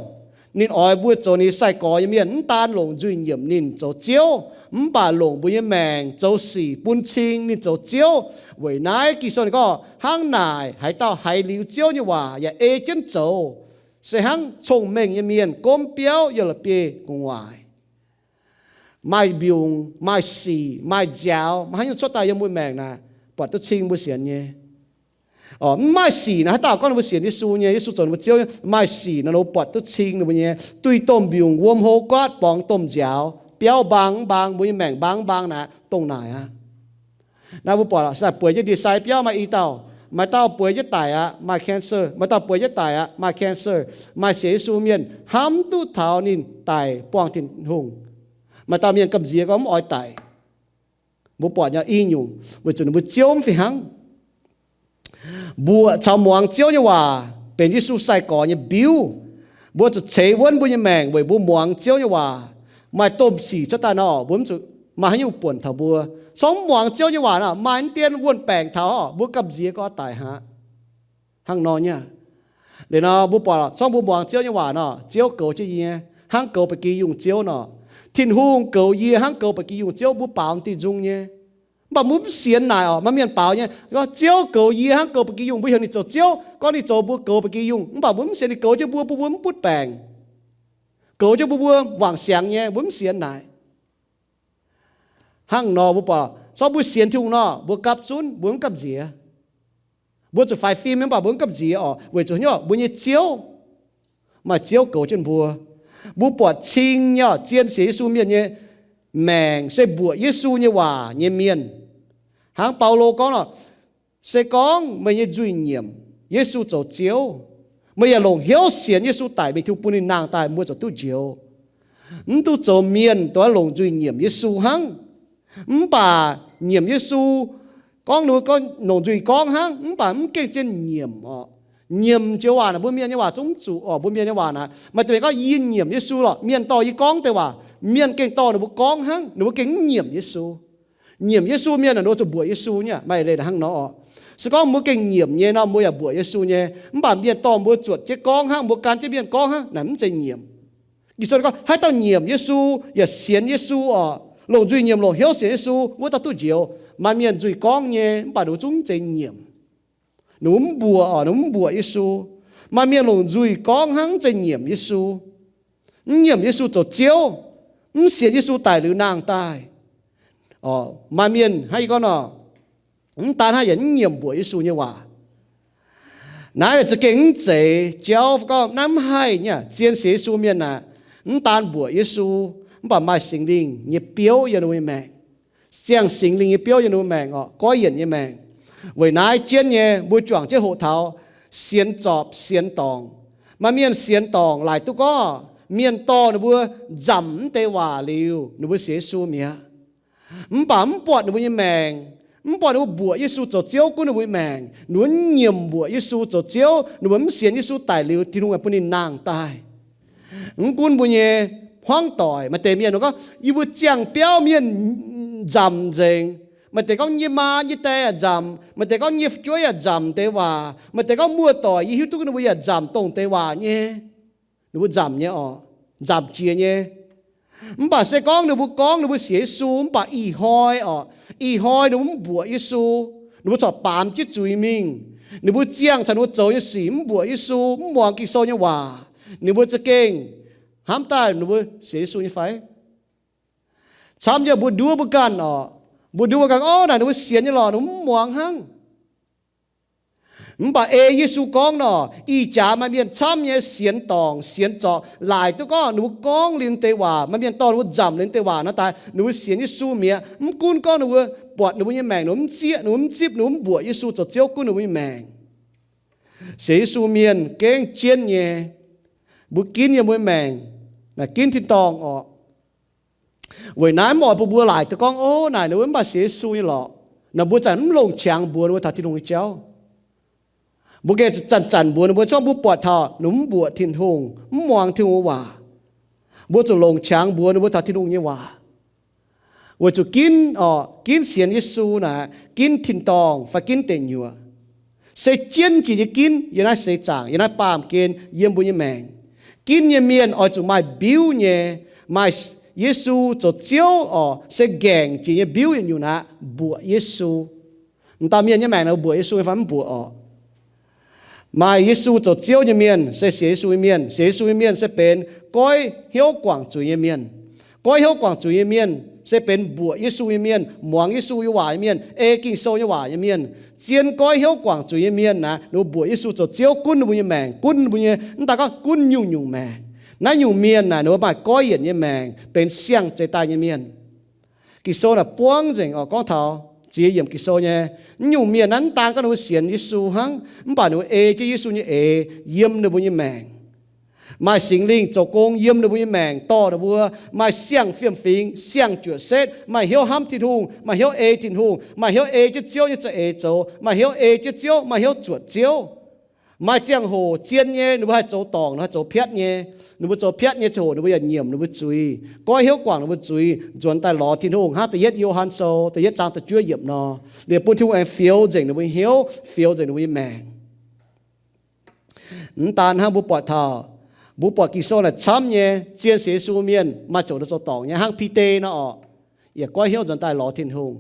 ninh oix mbuo zoux ninh sai-gorx nyei mienh mv daan longc nzuih nyiemc ninh zoux Ziouv, mv baac longc mbuo nyei maengc zoux sic bun cing ninh zoux Ziouv. Weic naaiv Ging-Sou ninh gorngv, hnangv naaic haaix dauh haiz liuz Ziouv nyei waac yaac ei jienv zoux, se hnangv cong-mengh nyei mienh gomv biauv yiem la'bieiv gu'nguaaic. Maaih mbiungc, maaih sic, maaih nziaaux, maaih haaix nyungc cuotv daaih yiem mbuo maengc naaic, buatc duqv cing mbuo sienx nyei. Mv maaih sic naaic, haaix dauh gorngv ninh mbuo sienx Yesu nyei, Yesu zoux ninh mbuo Ziouv nyei, maaih sic nor, ninh mbuo buatc duqv cing ninh mbuo nyei. Duih domh mbiungc, wuom hlo guaatv, borngz domh nziaaux, biauv mbaang mv mbaang, mbuo nyei maengc mbaang mv mbaang naaic, dongh naaic aqv. Naaiv mbuo buatc se naaic bueix jienv ndie-sai biauv maaih i dauh, maaih dauh bueix jienv daic aqv, maaih cancer, maaih dauh bueix jienv daic aqv, maaih cancer. Maaih sienx Yesu mienh hnamv duqv taux ninh daic buangh Tin-Hungh. Maaih dauh mienh gamh nziex gorngv mv oix daic. Mbuo buatc nyei i nyungc weic zuqc ninh mbuo ziouv mv fih hnangv. Mbuoqc caux muangx Ziouv nyei waac benx Yesu sai-gorx nyei mbiuv. Mbuo zuqc ceix wuonv mbuo nyei maengc weic mbuo muangx Ziouv nyei waac. Maaih domh sic cuotv daaih nor, mbuo mv zuqc maaih haaix nyungc buonc taux mbuo. Corc mv muangx Ziouv nyei waac nor, maaih dien wuon-baengc taux, mbuo gamh nziex gorngv daic aqv. Hnangv nor nyei. Liuz nor mbuo buatc corc mbuo muangx Ziouv nyei waac nor, Ziouv goux jienv yie hnangv goux ba'gi yungh ziouv nor. Tin-Hungh goux yie hnangv goux ba'gi yungh ziouv, mbuo baaux diuh nzung nyei. Mv baac mbuo mv sienx naaic oc. Maaih mienh baaux nyei, gorngv Ziouv goux yie hnangv goux ba'gi yungh. Mbuo heuc ninh zoux Ziouv, gorngv ninh zoux mbuo goux ba'gi yungh, mv baac mbuo mv sienx ninh goux jienv mbuo, bun mbuo mv butv baengc, goux jienv mbuo, mbuo wangc siangx nyei. Mbuo mv sienx naaic. Hnangv nor mbuo buatc corc mbuo sienx Tin-Hungh nor, mbuo gapv zunv, mbuo mv gamh nziex. Mbuo zuqc faix fim mv baac mbuo mv gamh nziex oc, weic zuqc haaix nyungc? Mbuo nyei Ziouv, maaih Ziouv goux jienv mbuo. Mbuo buatc cing nyei oc, zien sienx Yesu mienh nyei maengc se mbuoqc Yesu nyei waac nyei mienh. Hnangv Baulo gorngv nor, se gorngv meih nyei nzuih nyiemc Yesu zoux Ziouv, meih yaac longc hnyouv sienx Yesu daic mingh Tin-Hungh bun ninh nangh daaih, mbuo ziouc duqv njoux. Mv duqv zoux mienh dongh longc nzuih nyiemc Yesu hnangv. Mv baac nyiemc Yesu, gorngv ninh mbuo gorngv longc nzuih gorngv hnangv, mv baac mv gengh zien nyiemc oc. Nyiemc joux waac naaic mbuo mienh nyei waac zungv mv zuqc oc. Mbuo mienh nyei waac naaic maaih deix gorngv, yie nyiemc Yesu lorqc, mienh dorh yie gorngv deix waac, mienh gengh dorh ninh mbuo gorngv hnangv, ninh mbuo gengh mv nyiemc Yesu. Nyiemc Yesu mienh naaic ninh mbuo zuqc mbuoqc Yesu nyei, maaih leiz hnangv nor oc. Se gorngv mbuo gengh nyiemc nyei nor, mbuo yaac mbuoqc Yesu nyei, mv baac mienh dorh mbuo zuotc jienv gorngv hnangv, mbuo gan jienv mienh gorngv hnangv, naaic mv zeiz nyiemc. Ging-Sou gorngv, haaix dauh nyiemc Yesu yaac sienx Yesu oc, longc nzuih nyiemc longc hnyouv sienx Yesu, wuov dauh duqv njoux. Maaih mienh nzuih gorngv nyei, mv baac ninh mbuo zungv mv zeiz nyiemc. Ninh mbuo mv mbuoqc oc, ninh mbuo mv mbuoqc Yesu. Maaih mienh longc nzuih gorngv hnangv, mv zeiz nyiemc Yesu. Mv nyiemc Yesu zoux Ziouv, mv sienx Yesu daic liuz nangh daaih. Maaih mienh hnangv yie gorngv nor, mv daan hnangv, yaac mv nyiemc mbuoqc Yesu nyei waac. Naaiv za'gengh mv zeiz jauv gorngv naaiv mv haih nyei aqv. Zien sienx Yesu mienh naaic, mv daan mbuoqc Yesu, mv baac maaih Singx Lingh nyei biouv yiem ninh mbuo nyei maengc. Ziangh Singx Lingh nyei biouv yiem ninh mbuo maengc oc, goiv yienc nyei maengc. Weic naaiv jienv nyei mbuo juangc jienv hoqc taux sienx zorpc sienx dorngc. Maaih mienh sienx dorngc laaic duqv gorngv mienh dorh ninh mbuo nzamc mv deix waac liuz, ninh mbuo sienx Yesu mi'aqv. Mv baac mv buatc ninh mbuo nyei maengc, mv buatc ninh mbuo mbuoqc Yesu zoux Ziouv gunv ninh mbuo nyei maengc, ninh mbuo mv nyiemc mbuoqc Yesu zoux Ziouv, ninh mbuo mv sienx Yesu daic liuz Tin-Hungh bun ninh nangh daaih. Mv gunv mbuo nyei hmuangv doic, maaih deix mienh gorngv, yie mbuo ziangh biauv mienh nzamc nzengc. Maaih deix gorngv nyei maa nyei die yaac nzamc, maaih deix gorngv nyei fu'jueiv yaac nzamc deix waac, maaih deix gorngv muoz-doic, yie hiuv duqv ninh mbuo yaac nzamc dongh deix waac nyei. Ninh mbuo nzamc nyei oc, nzamc jiex nyei. Mv baac se gorngv ninh mbuo gorngv ninh mbuo sienx Yesu, mv baac ih hnoi oc, ih hnoi ninh mbuo mv mbuoqc Yesu. Ninh mbuo corc baamz jienv zuiz mingh. Ninh mbuo ziangh caux ninh mbuo zoux nyei sic mv mbuoqc Yesu, mv muangx Ging-Sou nyei waac. Ninh mbuo za'gengh hnamv daaih ninh mbuo sienx Yesu nyei fai? Camv yaac mbuo nduov mbuo ganh oc. Mbuo nduov mbuo ganh, orv, naaic ninh mbuo sienx nyei lorqc, ninh mbuo mv muangx hnangv. Mv baac ei Yesu gorngv nor, ih jaax maaih mienh camv nyei sienx dorngc sienx zorpc laaic duqv gorngv ninh mbuo gorngv liuz deix waac, maaih mienh dorh ninh mbuo nzamc liuz deix waac nor daaih, ninh mbuo sienx Yesu mi'aqv. Mv gunv gorngv ninh mbuo buatc ninh mbuo nyei maengc ninh mbuo mv zieqv, ninh mbuo mv zipv, ninh mbuo mv mbuoqc Yesu zoux Ziouv gunv ninh mbuo nyei maengc. Sienx Yesu mienh gengh jienv nyei, mbuo ginv yiem mbuo nyei maengc naaic ginv tin-dorngh orqc. Weic naaiv mv oix bun mbuo laaic duqv gorngv, ov, naaic ninh mbuo mv baac sienx Yesu nyei lorqc nor, mbuo zanc mv longc qangx mbuox ninh mbuo taux Tin-Hungh nyei jauv. Mbuo gengh zanc-zanc mbuox ninh mbuo, se gorngv mbuo buatc taux ninh mbuo mv mbuoqc Tin-Hungh, mv muangx Tin-Hungh waac, mbuo zuqc longc qangx mbuox ninh mbuo taux Tin-Hungh nyei waac. Weic zuqc ginv orqc, ginv sienx Yesu naaic ginv tin-dorngh fai ginv deic nyuoqc. Se jienv jiex nyei ginv yiem naaiv seix zaangc, yiem naaiv baamh gen yiem mbuo nyei maengc. Ginv nyei mienh oix zuqc maaih mbiuv nyei, maaih Yesu zoux Ziouv orqc, se ngaengc jiex nyei mbiuv yietc nyungc naaic, mbuoqc Yesu. M'dauh mienh nyei maengc naaic mbuoqc Yesu nyei fai mv mbuoqc orqc? Maaih Yesu zoux Ziouv nyei mienh se sienx Yesu nyei mienh. Sienx Yesu nyei mienh se benx goiv hnyouv guangc zuiz nyei mienh. Goiv hnyouv guangc zuiz nyei mienh se benx mbuoqc Yesu nyei mienh, muangx Yesu nyei waac nyei mienh, ei Ging-Sou nyei waac nyei mienh. Zien goiv hnyouv guangc zuiz nyei mienh naaic, ninh mbuo mbuoqc Yesu zoux Ziouv gunv ninh mbuo nyei maengc, gunv ninh mbuo nyei, mv daaih gorngv gunv nyungc-nyungc maengc. Naaiv nyungc mienh naaic ninh mbuo maaih goiv yienc nyei maengc, benx siang-zeix daaih nyei mienh. Ging-Sou naaic buangv nzengc oc, gorngv taux ziex yiemc Ging-Sou nyei, naaiv nyungc mienh naaiv mv daan gorngv ninh mbuo sienx Yesu hnangv, mv baac ninh mbuo ei jienv Yesu nyei eix yiem ninh mbuo nyei maengc. Maaih Singx Lingh zoux gong yiem ninh mbuo nyei maengc, dorh ninh mbuo maaih siang-fiem-fingx, siang-juoqc setv, maaih hnyouv hnamv Tin-Hungh, maaih hnyouv ei Tin-Hungh, maaih hnyouv ei jienv Ziouv nyei za'eix zoux, maaih hnyouv ei jienv Ziouv, maaih hnyouv zuotc Ziouv. Maaih ziangh hoc zien nyei, ninh mbuo haih zoux dorngc, haih zoux piatv nyei. Ninh mbuo zoux piatv nyei ziangh hoc ninh mbuo yaac nyiemc ninh mbuo zuiz, goiv hnyouv guangc ninh mbuo zuiz, nzuonx daaih lorz Tin-Hungh hnangv da'yietv Yo^han Sou da'yietv zaang da'juov yiemc nor. Liuz bun Tin-Hungh aengx fioux nzengc ninh mbuo nyei hnyouv, fioux nzengc ninh mbuo nyei maengc. Mv daan hnangv, mbuo buatc taux, mbuo buatc Ging-Sou naaic camv nyei, zien sienx Yesu mienh maaih ziouc ninh zoux dorngc nyei hnangv Bide nor orqc, yaac goiv hnyouv nzuonx daaih lorz Tin-Hungh.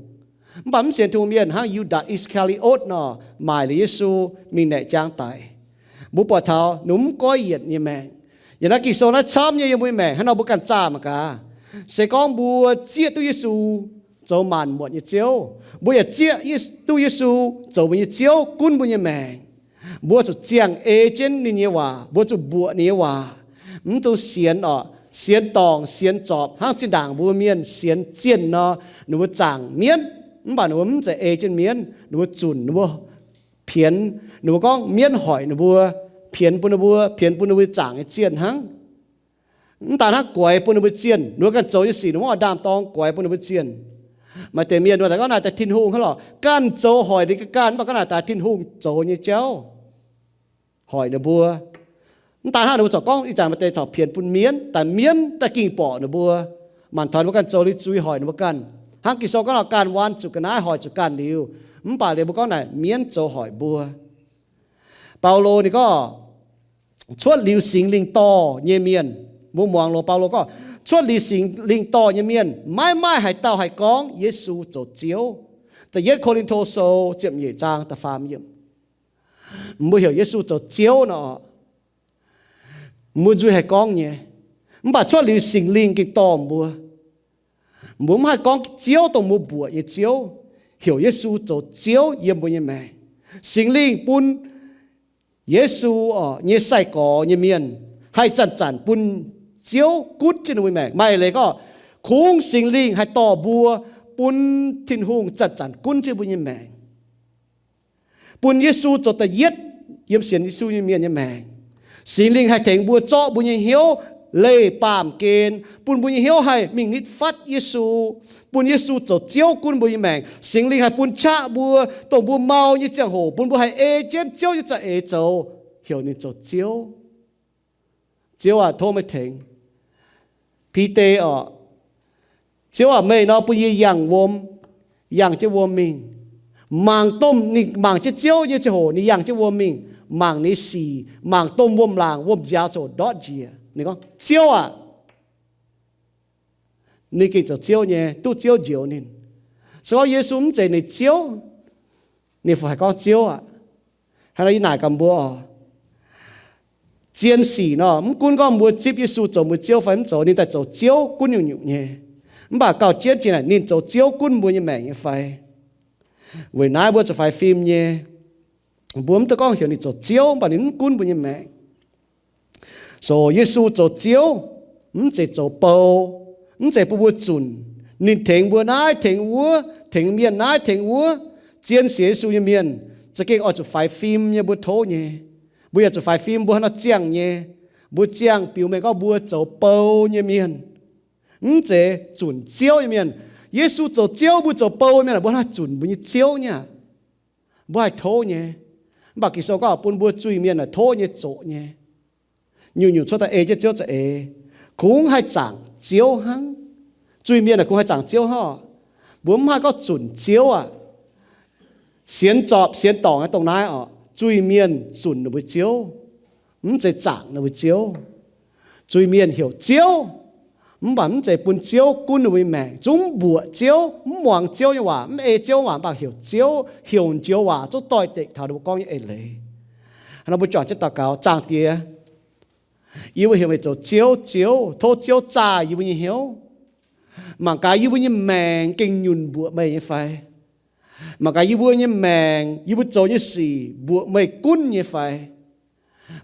Mv baac mv sienx Tin-Hungh mienh hnangv Yu^ndaatc I^saa^kaa^li^otv nor, maaic liuz Yesu mingh naeqc jaang daic. Mbuo buatc taux ninh mv goiv yienc nyei maengc. Yaac naaiv Ging-Sou naaiv camv nyei yiem mbuo nyei maengc hnangv nor mbuo ganh zaah mangc gaax. Se gorngv mbuo zieqv duqv Yesu zoux maanc muotc nyei Ziouv, mbuo yaac zieqv duqv Yesu zoux mbuo nyei Ziouv gunv mbuo nyei maengc. Mbuo zuqc ziangh ei jienv ninh nyei waac, mbuo zuqc mbuoqc ninh nyei waac. Mv dungx sienx orqc, sienx dorngc sienx zorpc hnangv zinh ndaangc mbuo mienh sienx zienh nor, ninh mbuo zaangc mienv, mv baac ninh mbuo mv zeiz ei jienv mienv, ninh mbuo zunc, ninh mbuo pienx, ninh mbuo gorngv mienv hoic ninh mbuo, pienx bun ninh mbuo, pienx bun ninh mbuo zaangc nyei zienh hnangv. Mv daan hnangv, guaix bun ninh mbuo zienh. Ninh mbuo ganh zoux nyei sic ninh mbuo oix ndaam-dorng guaix bun ninh mbuo zienh. Maaih deix mienh ninh mbuo daaih gorngv naaic daaih Tin-Hungh hnangv lorqc, ganh zoux hoic ninh ganh, mv baac gorngv naaic daaih Tin-Hungh zoux nyei jauv hoic ninh mbuo. Mv daan hnangv, ninh mbuo corc gorngv ih zanc maaih deix corc pienx bun mienv, daaih mienv daaih ging borqc ninh mbuo, mangc taux ninh mbuo ganh zoux liuz zuiz hoic ninh mbuo ganh. Hnangv Ging-Sou gorngv nor, ganh waan zuqc ga'naaiv hoic zuqc ganh liuz, mv baac liuz mbuo gorngv naaic mienv zoux hoic mbuo. Baulo ninh gorngv, cuotv liuz Singx Lingh dorh nyei mienh, mbuo muangx loz Baulo gorngv, cuotv liuz Singx Lingh dorh nyei mienh maiv maaih haaix dauh haih gorngv Yesu zoux Ziouv. Da'yietv Ko^lin^to Sou ziepc nyeic zaang da'faam yiemc. Mbuo heuc Yesu zoux Ziouv nor, mbuo nzuih haih gorngv nyei. Mv baac cuotv liuz Singx Lingh gengh dorh mbuo. Mbuo mv haih gorngv Ziouv dongh mbuo mbuoqc nyei Ziouv, heuc Yesu zoux Ziouv yiem mbuo nyei maengc. Singx Lingh bun Yesu orqc nyei sai-gorx nyei mienh haih zanc-zanc bun Ziouv gunv jienv ninh mbuo maengc. Maaih leiz gorngv, kungx Singx Lingh haih dorh mbuo bun Tin-Hungh zanc-zanc gunv jienv mbuo nyei maengc. Bun Yesu zoux da'yietv yiem sienx Yesu nyei mienh nyei maengc. Singx Lingh haih tengx mbuo zorqv mbuo nyei hnyouv leih baamh gen, bun mbuo nyei hnyouv haih mingh nitv fatv Yesu, bun Yesu zoux Ziouv gunv mbuo nyei maengc. Singx Lingh haih bun qaqv mbuo, dongh mbuo mau nyei ziangh hoc, bun mbuo haih ei jienv Ziouv nyei za'eix zoux, heuc ninh zoux Ziouv. Ziouv aac, tov meih tengx. Bide orqc, Ziouv aac, meih nor bun yie yangh wuom, yangh jienv wuom mingh. Mangc domh ninh mangc jienv Ziouv nyei ziangh hoc ninh yangh jienv wuom mingh, mangc ninh sic, mangc domh wuom-laangc wuom-nziaaux ziouc ndortv njiec. Ninh gorngv, Ziouv aac, ninh gengh zoux Ziouv nyei, duqv Ziouv njoux ninh. Se gorngv Yesu mv zeiz ninh Ziouv, ninh fih haih gorngv Ziouv aac? Hnangv naaiv yie naaic gaax mbuo oc, zien sic nor, mv gunv gorngv mbuo zipv Yesu zoux mbuo Ziouv fai mv zoux, ninh daaih zoux Ziouv gunv nyungc-nyungc nyei. Mv baac gauh jienv jiex naaic ninh zoux Ziouv gunv mbuo nyei maengc nyei fai? Weic naaiv mbuo zuqc faix fim nyei. Mbuo mv dungx gorngv heuc ninh zoux Ziouv, mv baac ninh mv gunv mbuo nyei maengc. So Yesu zoux Ziouv, mv zeiz zoux bou, mv zeiz bun mbuo zunc. Ninh tengx mbuo naaiv tengx wuov, tengx mienh naaiv tengx wuov. Zien sienx Yesu nyei mienh za'gengh oix zuqc faix fim nyei mbuo tov nyei. Mbuo yaac zuqc faix fim mbuo haaix nor ziangh nyei. Mbuo ziangh biux mengh gorngv mbuo zoux bou nyei mienh, mv zeiz zunc Ziouv nyei mienh. Yesu zoux Ziouv, mbuo zoux bou mienh, mbuo haih zunc mbuo nyei Ziouv nyei aqv. Mbuo haih tov nyei. Mv baac Ging-Sou gorngv bun mbuo zuiz-mienh naaic tov nyei zoqc nyei. Nyungc-nyungc cuotv daaih ei jienv Ziouv za'eix, kungx haih zaangc Ziouv hnangv. Zuiz-mienh naaic kungx haih zaangc Ziouv hnangv. Mbuo mv haih gorngv zunc Ziouv aqv. Sienx zorpc sienx dorngc nyei dongh naaiv oc, zuiz-mienh zunc ninh mbuo Ziouv, mv zeiz zaangc ninh mbuo Ziouv. Zuiz-mienh heuc Ziouv, mv baac mv zeiz bun Ziouv gunv ninh mbuo nyei maengc. Zungv mv mbuoqc Ziouv, mv muangx Ziouv nyei waac, mv ei Ziouv waac, mv baac heuc Ziouv, heuc njoux waac zungv doix-dekc taux ninh mbuo gorngv nyei eix leiz. Hnangv nor mbuo juangc jienv daux gaux, Zaangc Diex, yie mbuo heuc meih zoux Ziouv, Ziouv, tov Ziouv zaah yie mbuo nyei hnyouv. Mangc gaax yie mbuo nyei maengc gengh nyunc mbuoqc meih nyei fai? Mangc gaax yie mbuo nyei maengc, yie mbuo zoux nyei sic mbuoqc meih gunv nyei fai?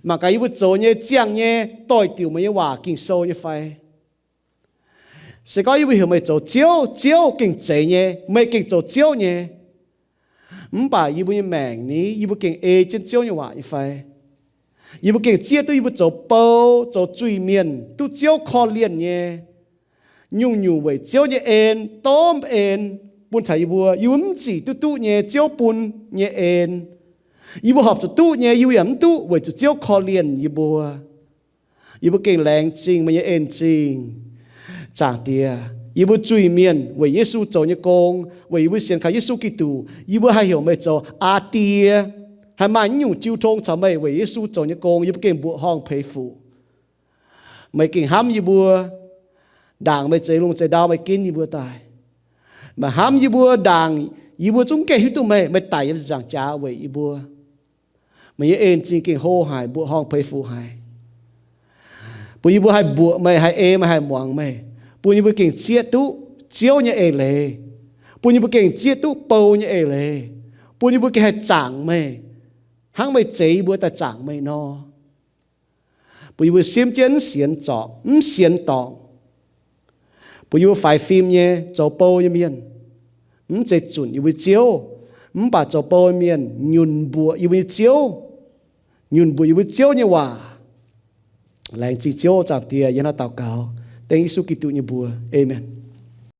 Mangc gaax yie mbuo zoux nyei ziangh nyei doix diuc meih nyei waac Ging-Sou nyei fai? Se gorngv yie mbuo heuc meih zoux Ziouv, Ziouv gengh zeiz nyei, meih gengh zoux Ziouv nyei. Mv baac yie mbuo nyei maengc ni, yie mbuo gengh ei jienv Ziouv nyei waac nyei fai? Yie mbuo gengh zieqv duqv yie mbuo zoux bou, zoux zuiz-mienh, duqv Ziouv korv-lienh nyei. Nyungc-nyungc weic Ziouv nyei en, domh en bun taux yie mbuo. Yie mbuo mv zic duqv duqv nyei Ziouv bun nyei en. Yie mbuo horpc zuqc duqv nyei, yie mbuo yaac mv duqv weic zuqc Ziouv korv-lienh yie mbuo. Yie mbuo gengh laengz zingh meih nyei en-zingh. Zaangc Diex, yie mbuo zuiz-mienh weic Yesu zoux nyei gong, weic yie mbuo sienx kaux Yesu Giduc, yie mbuo haih heuc meih zoux Aa Die, haih maaih naaiv nyungc jiu tong caux meih weic Yesu zoux nyei gong, yie mbuo gengh mbuoqc horngh peix fuc. Meih gengh hnamv yie mbuo, ndaangc meih zeix lungh zeix ndau meih ginv yie mbuo daaih. Meih hnamv yie mbuo, ndaangc yie mbuo zungv gengh hiuv duqv meih, meih daic yiem ziepc nzaangc jaax weic yie mbuo. Meih nyei en-zingh gengh hlo haic, mbuoqc horngh peix fuc haic, bun yie mbuo haih mbuoqc meih, haih ei meih, haih muangx meih, bun yie mbuo gengh zieqv duqv Ziouv nyei eix leiz, bun yie mbuo gengh zieqv duqv bou nyei eix leiz, bun yie mbuo gengh haih zaangc meih, hnangv meih zeix yie mbuo daaih zaangc meih nor. Bun yie mbuo simv jienv mv sienx zorpc, mv sienx dorngc. Bun yie mbuo faix fim nyei zoux bou nyei mienh, mv zeiz zunc yie mbuo nyei Ziouv, mv baac zoux bou nyei mienh nyunc mbuoqc yie mbuo nyei Ziouv, nyunc mbuoqc yie mbuo Ziouv nyei waac. Laengz zingh Ziouv, Zaangc Diex, yie hnangv naaiv daux gaux dengv Yesu Giduc nyei mbuox. Aamen.